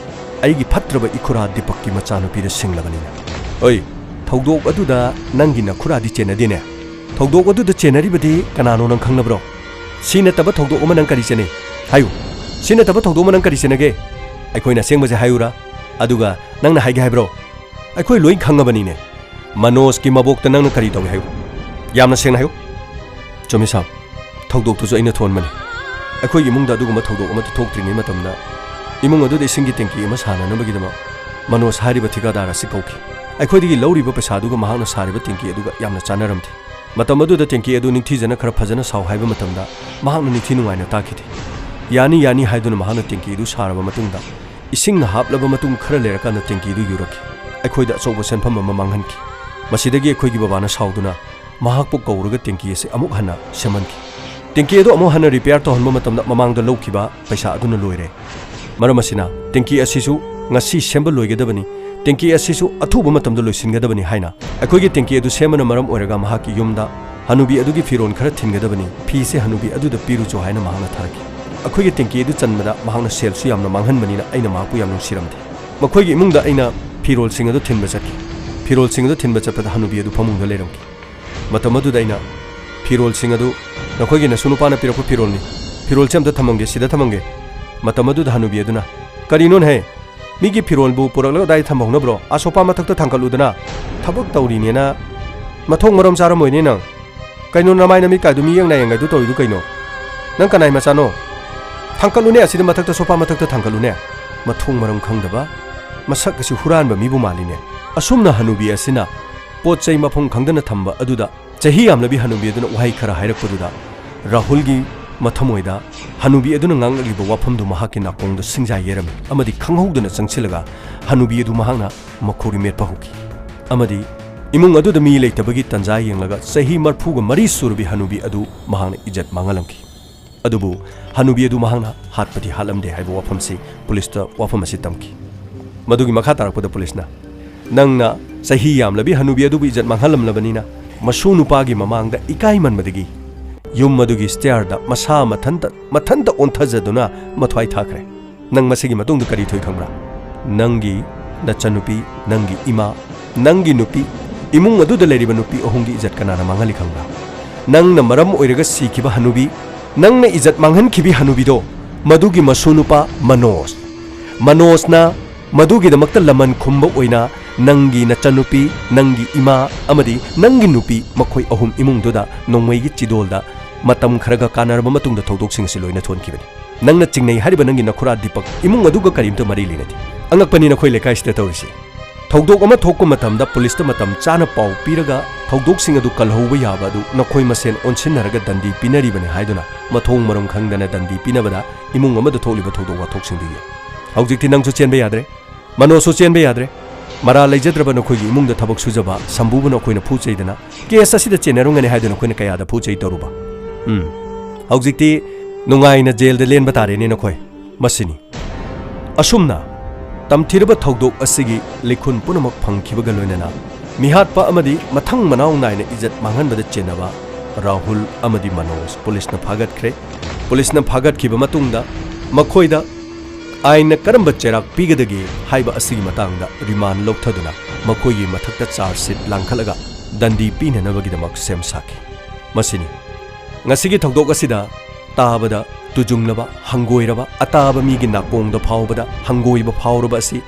ꯑꯩꯒꯤ ꯐꯠꯇ꯭ꯔꯕ ꯏꯈꯨꯔꯥ ꯗꯤꯄꯛꯀꯤ ꯃꯆꯥꯅꯨꯄꯤꯗ ꯁꯤꯡꯂꯕꯅꯤꯅ꯫ "ꯑꯣꯏ, ꯊꯧꯗꯣꯛ ꯑꯗꯨꯗ ꯅꯪꯒꯤ ꯅꯈꯨꯔꯥꯗꯤ ꯆꯦꯟꯅꯗꯦꯅꯦ꯫ ꯊꯧꯗꯣꯛ ꯑꯗꯨꯗ ꯆꯦꯟꯅꯔꯤꯕꯗꯤ ꯀꯅꯥꯅꯣ ꯅꯪ ꯈꯪꯅꯕ꯭ꯔꯣ? ꯁꯤ ꯅꯠꯇꯕ ꯊꯧꯗꯣꯛ ꯑꯃ ꯅꯪ ꯀꯔꯤ ꯆꯦꯟꯅꯩ? ꯍꯥꯏꯌꯨ꯫ ꯁꯤ ꯅꯠꯇꯕ ꯊꯧꯗꯣꯛ ꯑꯃ ꯅꯪ ꯀꯔꯤ ꯆꯦꯟꯅꯒꯦ? ꯑꯩꯈꯣꯏꯅ ꯑꯁꯦꯡꯕꯁꯦ ꯍꯥꯏꯌꯨꯔꯥ? ꯑꯗꯨꯒ ꯅꯪꯅ ꯍꯥꯏꯒꯦ ꯍꯥꯏꯕ꯭ꯔꯣ? ꯑꯩꯈꯣꯏ ꯂꯣꯏ ꯈꯪꯉꯕꯅꯤꯅꯦ꯫ ꯃꯅꯣꯖꯀꯤ ꯃꯕꯣꯛꯇ ꯅꯪꯅ ꯀꯔꯤ ꯇꯧꯏ ꯍꯥꯏꯌꯨ? ꯌꯥꯝꯅ ꯁꯦꯡꯅ ꯍꯥꯏꯌꯨ꯫ ꯆꯨꯝꯃꯤ ꯁꯥꯝ, ꯊꯧꯗꯣꯛꯇꯨꯁꯨ ꯑꯩꯅ ꯊꯣꯟꯕꯅꯤ꯫ ꯑꯩꯈꯣꯏꯒꯤ ꯏꯃꯨꯡꯗ ꯑꯗꯨꯒꯨꯝꯕ ꯊꯧꯗꯣꯛ ꯑꯃꯠꯇ ꯊꯣꯛꯇ꯭ꯔꯤꯉꯩ ꯃꯇꯝꯗ ꯏꯃꯨꯡ ꯑꯗꯨꯗ ꯏꯁꯤꯡꯒꯤ ꯇꯦꯡꯀꯤ ꯑꯃ ꯁꯥꯅꯅꯕꯒꯤꯗꯃꯛ ꯃꯅꯣꯖ ꯍꯥꯏꯔꯤꯕ ꯊꯤꯀꯥꯗꯥꯔ ꯑꯁꯤ ꯀꯧꯈꯤ꯫ ꯑꯩꯈꯣꯏꯗꯒꯤ ꯂꯧꯔꯤꯕ ꯄꯩꯁꯥꯗꯨꯒ ꯃꯍꯥꯛꯅ ꯁꯥꯔꯤꯕ ꯇꯦꯡꯀꯤ ꯑꯗꯨꯒ ꯌꯥꯝꯅ ꯆꯥꯟꯅꯔꯝꯗꯦ꯫ ꯃꯇꯝ ꯑꯗꯨꯗ ꯇꯦꯡꯀꯤ ꯑꯗꯨ ꯅꯤꯡꯊꯤꯖꯅ ꯈꯔ ꯐꯖꯅ ꯁꯥꯎ ꯍꯥꯏꯕ ꯃꯇꯝꯗ ꯃꯍꯥꯛꯅ ꯅꯤꯡꯊꯤ ꯅꯨꯡꯉꯥꯏꯅ ꯇꯥꯈꯤꯗꯦ꯫ ꯌꯥꯅꯤ, ꯌꯥꯅꯤ ꯍꯥꯏꯗꯨꯅ ꯃꯍꯥꯛꯅ ꯇꯦꯡꯀꯤ ꯑꯗꯨ ꯁꯥꯔꯕ ꯃꯇꯨꯡꯗ, ꯏꯁꯤꯡ ꯍꯥꯞꯂꯕ ꯃꯇꯨꯡ ꯈꯔ ꯂꯩꯔꯀꯥꯟꯗ ꯇꯦꯡꯀꯤ ꯑꯗꯨ ꯌꯨꯔꯛꯈꯤ꯫ ꯑꯩꯈꯣꯏꯗ ꯑꯆꯧꯕ ꯁꯦꯟꯐꯝ ꯑꯃ ꯃꯥꯡꯍꯟꯈꯤ꯫ ꯃꯁꯤꯗꯒꯤ ꯑꯩꯈꯣꯏꯒꯤ ꯕꯕꯥꯅ ꯁꯥꯎꯗꯨꯅ ꯃꯍꯥꯛꯄꯨ ꯀꯧꯔꯒ ꯇꯦꯡꯀꯤ ꯑꯁꯤ ꯑꯃꯨꯛ ꯍꯟꯅ ꯁꯦꯝꯍꯟꯈꯤ꯫ ꯇꯦꯡꯀꯤ ꯑꯗꯨ ꯑꯃꯨꯛ ꯍꯟꯅ ꯔꯤꯄꯤꯌꯥꯔ ꯇꯧꯍꯟꯕ ꯃꯇꯝꯗ ꯃꯃꯥꯡꯗ ꯂꯧꯈꯤꯕ ꯄꯩꯁꯥ ꯑꯗꯨꯅ ꯂꯣꯏꯔꯦ꯫ ꯃꯔꯝ ꯑꯁꯤꯅ ꯇꯦꯡꯀꯤ ꯑꯁꯤꯁꯨ ꯉꯁꯤ ꯁꯦꯝꯕ ꯂꯣꯏꯒꯗꯕꯅꯤ, ꯇꯦꯡꯀꯤ ꯑꯁꯤꯁꯨ ꯑꯊꯨꯕ ꯃꯇꯝꯗ ꯂꯣꯏꯁꯤꯟꯒꯗꯕꯅꯤ ꯍꯥꯏꯅ ꯑꯩꯈꯣꯏꯒꯤ ꯇꯦꯡꯀꯤ ꯑꯗꯨ ꯁꯦꯝꯕꯅ ꯃꯔꯝ ꯑꯣꯏꯔꯒ ꯃꯍꯥꯛꯀꯤ ꯌꯨꯝꯗ ꯍꯅꯨꯕꯤ ꯑꯗꯨꯒꯤ ꯐꯤꯔꯣꯜ ꯈꯔ ꯊꯤꯟꯒꯗꯕꯅꯤ, ꯐꯤꯁꯦ ꯍꯅꯨꯕꯤ ꯑꯗꯨꯗ ꯄꯤꯔꯨꯆꯣ ꯍꯥꯏꯅ ꯃꯍꯥꯛꯅ ꯊꯥꯔꯛꯈꯤ꯫ ꯑꯩꯈꯣꯏꯒꯤ ꯇꯦꯡꯀꯤ ꯑꯗꯨ ꯆꯟꯕꯗ ꯃꯍꯥꯛꯅ ꯁꯦꯜꯁꯨ ꯌꯥꯝꯅ ꯃꯥꯡꯍꯟꯕꯅꯤꯅ ꯑꯩꯅ ꯃꯍꯥꯛꯄꯨ ꯌꯥꯝ ꯅꯨꯡꯁꯤꯔꯝꯗꯦ꯫ ꯃꯈꯣꯏꯒꯤ ꯏꯃꯨꯡꯗ ꯑꯩꯅ ꯐꯤꯔꯣꯜꯁꯤꯡ ꯑꯗꯨ ꯊꯤꯟꯕ ꯆꯠꯈꯤ꯫ ꯐꯤꯔꯣꯜꯁꯤꯡ ꯑꯗꯨ ꯊꯤꯟꯕ ꯆꯠꯄꯗ ꯍꯅꯨꯕꯤ ꯑꯗꯨ ꯐꯃꯨꯡꯗ ꯂꯩꯔꯝꯈꯤ꯫ ꯃꯇꯝ ꯑꯗꯨꯗ ꯑꯩꯅ ꯐꯤꯔꯣꯜꯁꯤꯡ ꯑꯗꯨ, "ꯅꯈꯣꯏꯒꯤ ꯅꯁꯨ ꯅꯨꯄꯥꯅ ꯄꯤꯔꯛꯄ ꯐꯤꯔꯣꯜꯅꯤ, ꯐꯤꯔꯣꯜꯁꯦ ꯑꯝꯇ ꯊꯝꯃꯝꯒꯦ, ꯁꯤꯗ ꯊꯝꯃꯝꯒꯦ"꯫ ꯃꯇꯝ ꯑꯗꯨꯗ ꯍꯅꯨꯕꯤ ꯑꯗꯨꯅ, "ꯀꯔꯤꯅꯣꯅꯦꯍꯦ? ꯃꯤꯒꯤ ꯐꯤꯔꯣꯜꯕꯨ ꯄꯨꯔꯛꯂꯒ ꯑꯗꯥꯏꯗ ꯊꯝꯍꯧꯅꯕ꯭ꯔꯣ? ꯑꯥ ꯁꯣꯐꯥ ꯃꯊꯛꯇ ꯊꯥꯡꯀꯠꯂꯨꯗꯅ꯫ ꯊꯕꯛ ꯇꯧꯔꯤꯅꯦꯅ ꯃꯊꯣꯡ ꯃꯔꯝ ꯆꯥꯔꯝꯃꯣꯏꯅꯦ ꯅꯪ꯫ ꯀꯩꯅꯣ ꯅꯃꯥꯏ ꯅꯃꯤꯠ ꯀꯥꯏꯗꯨ ꯃꯤꯌꯦꯡ ꯅꯥꯌꯦꯡ ꯀꯥꯏꯗꯨ ꯇꯧꯔꯤꯗꯨ ꯀꯩꯅꯣ? ꯅꯪ ꯀꯅꯥꯏ ꯃꯆꯥꯅꯣ? ꯊꯥꯡꯀꯠꯂꯨꯅꯦ ꯑꯁꯤꯗ ꯃꯊꯛꯇ, ꯁꯣꯐꯥ ꯃꯊꯛꯇ ꯊꯥꯡꯀꯠꯂꯨꯅꯦ꯫ ꯃꯊꯣꯡ ꯃꯔꯝ ꯈꯪꯗꯕ, ꯃꯁꯛ ꯑꯁꯤ ꯍꯨꯔꯥꯟꯕ ꯃꯤꯕꯨ ꯃꯥꯜꯂꯤꯅꯦ"꯫ ꯑꯁꯨꯝꯅ ꯍꯅꯨꯕꯤ ꯑꯁꯤꯅ ꯄꯣꯠ ꯆꯩ ꯃꯐꯝ ꯈꯪꯗꯅ ꯊꯝꯕ ꯑꯗꯨꯗ ꯆꯍꯤ ꯌꯥꯝꯂꯕꯤ ꯍꯅꯨꯕꯤ ꯑꯗꯨꯅ ꯋꯥꯍꯩ ꯈꯔ ꯍꯥꯏꯔꯛꯄꯗꯨꯗ ꯔꯥꯍꯨꯜꯒꯤ ꯃꯊꯃꯣꯏꯗ ꯍꯅꯨꯕꯤ ꯑꯗꯨꯅ ꯉꯥꯡꯂꯛꯂꯤꯕ ꯋꯥꯐꯝꯗꯨ ꯃꯍꯥꯛꯀꯤ ꯅꯥꯀꯣꯡꯗ ꯁꯤꯡꯖꯥꯏ ꯌꯩꯔꯝꯃꯤ ꯑꯃꯗꯤ ꯈꯪꯍꯧꯗꯅ ꯆꯪꯁꯤꯜꯂꯒ ꯍꯅꯨꯕꯤ ꯑꯗꯨ ꯃꯍꯥꯛꯅ ꯃꯈꯣꯔꯤ ꯃꯦꯠꯄ ꯍꯧꯈꯤ꯫ ꯑꯃꯗꯤ ꯏꯃꯨꯡ ꯑꯗꯨꯗ ꯃꯤ ꯂꯩꯇꯕꯒꯤ ꯇꯟꯖꯥ ꯌꯦꯡꯂꯒ ꯆꯍꯤ ꯃꯔꯐꯨꯒ ꯃꯔꯤ ꯁꯨꯔꯕꯤ ꯍꯅꯨꯕꯤ ꯑꯗꯨ ꯃꯍꯥꯛꯅ ꯏꯖꯠ ꯃꯥꯡꯍꯜꯂꯝꯈꯤ꯫ ꯑꯗꯨꯕꯨ ꯍꯅꯨꯕꯤ ꯑꯗꯨ ꯃꯍꯥꯛꯅ ꯍꯥꯠꯄꯗꯤ ꯍꯥꯠꯂꯝꯗꯦ ꯍꯥꯏꯕ ꯋꯥꯐꯝꯁꯤ ꯄꯨꯂꯤꯁꯇ ꯋꯥꯐꯝ ꯑꯁꯤ ꯇꯝꯈꯤ꯫ ꯃꯗꯨꯒꯤ ꯃꯈꯥ ꯇꯥꯔꯛꯄꯗ ꯄꯨꯂꯤꯁꯅ, "ꯅꯪꯅ ꯆꯍꯤ ꯌꯥꯝꯂꯕꯤ ꯍꯅꯨꯕꯤ ꯑꯗꯨꯕꯨ ꯏꯖꯠ ꯃꯥꯡꯍꯜꯂꯝꯂꯕꯅꯤꯅ, ꯃꯁꯨ ꯅꯨꯄꯥꯒꯤ ꯃꯃꯥꯡꯗ ꯏꯀꯥꯏꯃꯟꯕꯗꯒꯤ ꯌꯨꯝ ꯑꯗꯨꯒꯤ ꯁ꯭ꯇꯦꯌꯔꯗ ꯃꯁꯥ ꯃꯊꯟꯇ, ꯃꯊꯟꯇ ꯑꯣꯟꯊꯖꯗꯨꯅ ꯃꯊ꯭ꯋꯥꯏ ꯊꯥꯈ꯭ꯔꯦ꯫ ꯅꯪ ꯃꯁꯤꯒꯤ ꯃꯇꯨꯡꯗ ꯀꯔꯤ ꯊꯣꯛꯏ ꯈꯪꯕ꯭ꯔꯥ? ꯅꯪꯒꯤ ꯅꯆꯟꯅꯨꯄꯤ, ꯅꯪꯒꯤ ꯏꯃꯥ, ꯅꯪꯒꯤ ꯅꯨꯄꯤ, ꯏꯃꯨꯡ ꯑꯗꯨꯗ ꯂꯩꯔꯤꯕ ꯅꯨꯄꯤ ꯑꯍꯨꯝꯒꯤ ꯏꯖꯠ ꯀꯅꯥꯅ ꯃꯥꯡꯍꯜꯂꯤ ꯈꯪꯕ꯭ꯔꯥ? ꯅꯪꯅ ꯃꯔꯝ ꯑꯣꯏꯔꯒ ꯁꯤꯈꯤꯕ ꯍꯅꯨꯕꯤ, ꯅꯪꯅ ꯏꯖꯠ ꯃꯥꯡꯍꯟꯈꯤꯕꯤ ꯍꯅꯨꯕꯤꯗꯣ, ꯃꯗꯨꯒꯤ ꯃꯁꯨ ꯅꯨꯄꯥ ꯃꯅꯣꯖ꯫ ꯃꯅꯣꯖꯅ ꯃꯗꯨꯒꯤꯗꯃꯛꯇ ꯂꯃꯟ ꯈꯨꯝꯕ ꯑꯣꯏꯅ ꯅꯪꯒꯤ ꯅꯆꯟꯅꯨꯄꯤ, ꯅꯪꯒꯤ ꯏꯃꯥ ꯑꯃꯗꯤ ꯅꯪꯒꯤ ꯅꯨꯄꯤ, ꯃꯈꯣꯏ ꯑꯍꯨꯝ ꯏꯃꯨꯡꯗꯨꯗ ꯅꯣꯡꯃꯩꯒꯤ ꯆꯤꯗꯣꯜꯗ ꯃꯇꯝ ꯈꯔꯒ ꯀꯥꯟꯅꯔꯕ ꯃꯇꯨꯡꯗ ꯊꯧꯗꯣꯛꯁꯤꯡ ꯑꯁꯤ ꯂꯣꯏꯅ ꯊꯣꯟꯈꯤꯕꯅꯤ꯫ ꯅꯪꯅ ꯆꯤꯡꯅꯩ ꯍꯥꯏꯔꯤꯕ ꯅꯪꯒꯤ ꯅꯈꯨꯔꯥ ꯗꯤꯄꯛ ꯏꯃꯨꯡ ꯑꯗꯨꯒ ꯀꯔꯤꯝꯇ ꯃꯔꯤ ꯂꯩꯅꯗꯦ꯫ ꯑꯉꯛꯄꯅꯤ ꯅꯈꯣꯏ ꯂꯩꯀꯥꯏꯁꯤꯗ ꯇꯧꯔꯤꯁꯤ꯫ ꯊꯧꯗꯣꯛ ꯑꯃ ꯊꯣꯛꯄ ꯃꯇꯝꯗ ꯄꯨꯂꯤꯁꯇ ꯃꯇꯝ ꯆꯥꯅ ꯄꯥꯎ ꯄꯤꯔꯒ ꯊꯧꯗꯣꯛꯁꯤꯡ ꯑꯗꯨ ꯀꯜꯍꯧꯕ ꯌꯥꯕ ꯑꯗꯨ ꯅꯈꯣꯏ ꯃꯁꯦꯟ ꯑꯣꯟꯁꯤꯟꯅꯔꯒ ꯗꯟꯗꯤ ꯄꯤꯅꯔꯤꯕꯅꯤ ꯍꯥꯏꯗꯨꯅ ꯃꯊꯣꯡ ꯃꯔꯝ ꯈꯪꯗꯅ ꯗꯟꯗꯤ ꯄꯤꯅꯕꯗ ꯏꯃꯨꯡ ꯑꯃꯗ ꯊꯣꯛꯂꯤꯕ ꯊꯧꯗꯣꯛ ꯋꯥꯊꯣꯛꯁꯤꯡꯗꯨ ꯌꯦꯡ꯫ ꯍꯧꯖꯤꯛꯇꯤ ꯅꯪꯁꯨ ꯆꯦꯟꯕ ꯌꯥꯗ꯭ꯔꯦ, ꯃꯅꯣꯖꯁꯨ ꯆꯦꯟꯕ ꯌꯥꯗ꯭ꯔꯦ꯫ ꯃꯔꯥꯜ ꯂꯩꯖꯗ꯭ꯔꯕ ꯅꯈꯣꯏꯒꯤ ꯏꯃꯨꯡꯗ ꯊꯕꯛ ꯁꯨꯖꯕ ꯁꯝꯕꯨꯕꯨ ꯅꯈꯣꯏꯅ ꯐꯨ ꯆꯩꯗꯅ ꯀꯦꯁ ꯑꯁꯤꯗ ꯆꯦꯟꯅꯔꯝꯒꯅꯤ ꯍꯥꯏꯗꯨꯅ ꯑꯩꯈꯣꯏꯅ ꯀꯌꯥꯗ ꯐꯨ ꯆꯩ ꯇꯧꯔꯨꯕ꯫ ꯎꯝ꯫ ꯍꯧꯖꯤꯛꯇꯤ ꯅꯨꯡꯉꯥꯏꯅ ꯖꯦꯜꯗ ꯂꯦꯟꯕ ꯇꯥꯔꯦꯅꯦ ꯅꯈꯣꯏ꯫ ꯃꯁꯤꯅꯤ꯫ ꯑꯁꯨꯝꯅ ꯇꯝꯊꯤꯔꯕ ꯊꯧꯗꯣꯛ ꯑꯁꯤꯒꯤ ꯂꯤꯈꯨꯟ ꯄꯨꯝꯅꯃꯛ ꯐꯪꯈꯤꯕꯒ ꯂꯣꯏꯅꯅ ꯃꯤꯍꯥꯠꯄ ꯑꯃꯗꯤ ꯃꯊꯪ ꯃꯅꯥꯎ ꯅꯥꯏꯅ ꯏꯖꯠ ꯃꯥꯡꯍꯟꯕꯗ ꯆꯦꯟꯅꯕ ꯔꯥꯍꯨꯜ ꯑꯃꯗꯤ ꯃꯅꯣꯖ ꯄꯨꯂꯤꯁꯅ ꯐꯥꯒꯠꯈ꯭ꯔꯦ꯫ ꯄꯨꯂꯤꯁꯅ ꯐꯥꯒꯠꯈꯤꯕ ꯃꯇꯨꯡꯗ ꯃꯈꯣꯏꯗ ꯑꯥꯏꯟꯅ ꯀꯔꯝꯕ ꯆꯩꯔꯥꯛ ꯄꯤꯒꯗꯒꯦ ꯍꯥꯏꯕ ꯑꯁꯤꯒꯤ ꯃꯇꯥꯡꯗ ꯔꯤꯃꯥꯟ ꯂꯧꯊꯗꯨꯅ ꯃꯈꯣꯏꯒꯤ ꯃꯊꯛꯇ ꯆꯥꯔꯖ ꯁꯤꯠ ꯂꯥꯡꯈꯠꯂꯒ ꯗꯟꯗꯤ ꯄꯤꯅꯅꯕꯒꯤꯗꯃꯛ ꯁꯦꯝ ꯁꯥꯈꯤ꯫ ꯃꯁꯤꯅꯤ꯫ ꯉꯁꯤꯒꯤ ꯊꯧꯗꯣꯛ ꯑꯁꯤꯗ ꯇꯥꯕꯗ ꯇꯨꯖꯨꯡꯂꯕ, ꯍꯪꯒꯣꯏꯔꯕ, ꯑꯇꯥꯕ ꯃꯤꯒꯤ ꯅꯥꯀꯣꯡꯗ ꯐꯥꯎꯕꯗ ꯍꯪꯒꯣꯏꯕ ꯐꯥꯎꯔꯕ ꯑꯁꯤ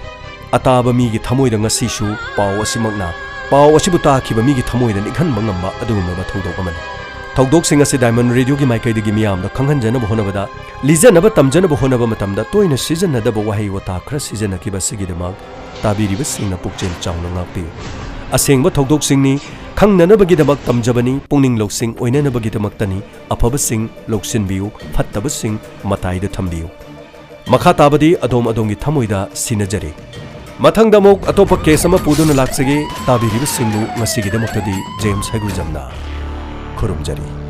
ꯑꯇꯥꯕ ꯃꯤꯒꯤ ꯊꯃꯣꯏꯗ ꯉꯁꯤꯁꯨ ꯄꯥꯎ ꯑꯁꯤꯃꯛꯅ, ꯄꯥꯎ ꯑꯁꯤꯕꯨ ꯇꯥꯈꯤꯕ ꯃꯤꯒꯤ ꯊꯃꯣꯏꯗ ꯅꯤꯛꯍꯟꯕ ꯉꯝꯕ ꯑꯗꯨꯒꯨꯝꯂꯕ ꯊꯧꯗꯣꯛ ꯑꯃꯅꯤ꯫ ꯊꯧꯗꯣꯛꯁꯤꯡ ꯑꯁꯤ ꯗꯥꯏꯃꯟ ꯔꯦꯗꯤꯑꯣꯒꯤ ꯃꯥꯏꯀꯩꯗꯒꯤ ꯃꯤꯌꯥꯝꯗ ꯈꯪꯍꯟꯖꯅꯕ ꯍꯣꯠꯅꯕꯗ, ꯂꯤꯖꯅꯕ ꯇꯝꯖꯅꯕ ꯍꯣꯠꯅꯕ ꯃꯇꯝꯗ ꯇꯣꯏꯅ ꯁꯤꯖꯤꯟꯅꯗꯕ ꯋꯥꯍꯩ ꯋꯥꯇꯥ ꯈꯔ ꯁꯤꯖꯤꯟꯅꯈꯤꯕ ꯑꯁꯤꯒꯤꯗꯃꯛ ꯇꯥꯕꯤꯔꯤꯕꯁꯤꯡꯅ ꯄꯨꯛꯆꯦꯜ ꯆꯥꯎꯅ ꯉꯥꯛꯄꯤꯌꯨ꯫ ꯑꯁꯦꯡꯕ ꯊꯧꯗꯣꯛꯁꯤꯡꯅꯤ, ꯈꯪꯅꯅꯕꯒꯤꯗꯃꯛ ꯇꯝꯖꯕꯅꯤ, ꯄꯨꯛꯅꯤꯡ ꯂꯧꯁꯤꯡ ꯑꯣꯏꯅꯅꯕꯒꯤꯗꯃꯛꯇꯅꯤ, ꯑꯐꯕꯁꯤꯡ ꯂꯧꯁꯤꯟꯕꯤꯌꯨ, ꯐꯠꯇꯕꯁꯤꯡ ꯃꯇꯥꯏꯗ ꯊꯝꯕꯤꯌꯨ꯫ ꯃꯈꯥ ꯇꯥꯕꯗꯤ ꯑꯗꯣꯝ ꯑꯗꯣꯝꯒꯤ ꯊꯃꯣꯏꯗ ꯁꯤꯟꯅꯖꯔꯦ꯫ ꯃꯊꯪꯗ ꯑꯃꯨꯛ ꯑꯇꯣꯞꯄ ꯀꯦꯁ ꯑꯃ ꯄꯨꯗꯨꯅ ꯂꯥꯛꯆꯒꯦ꯫ ꯇꯥꯕꯤꯔꯤꯕꯁꯤꯡꯕꯨ ꯉꯁꯤꯒꯤꯗꯃꯛꯇꯗꯤ ꯖꯦꯝꯁ ꯍꯩꯒ꯭ꯔꯨꯖꯝꯅ ꯈꯨꯔꯨꯝꯖꯔꯤ꯫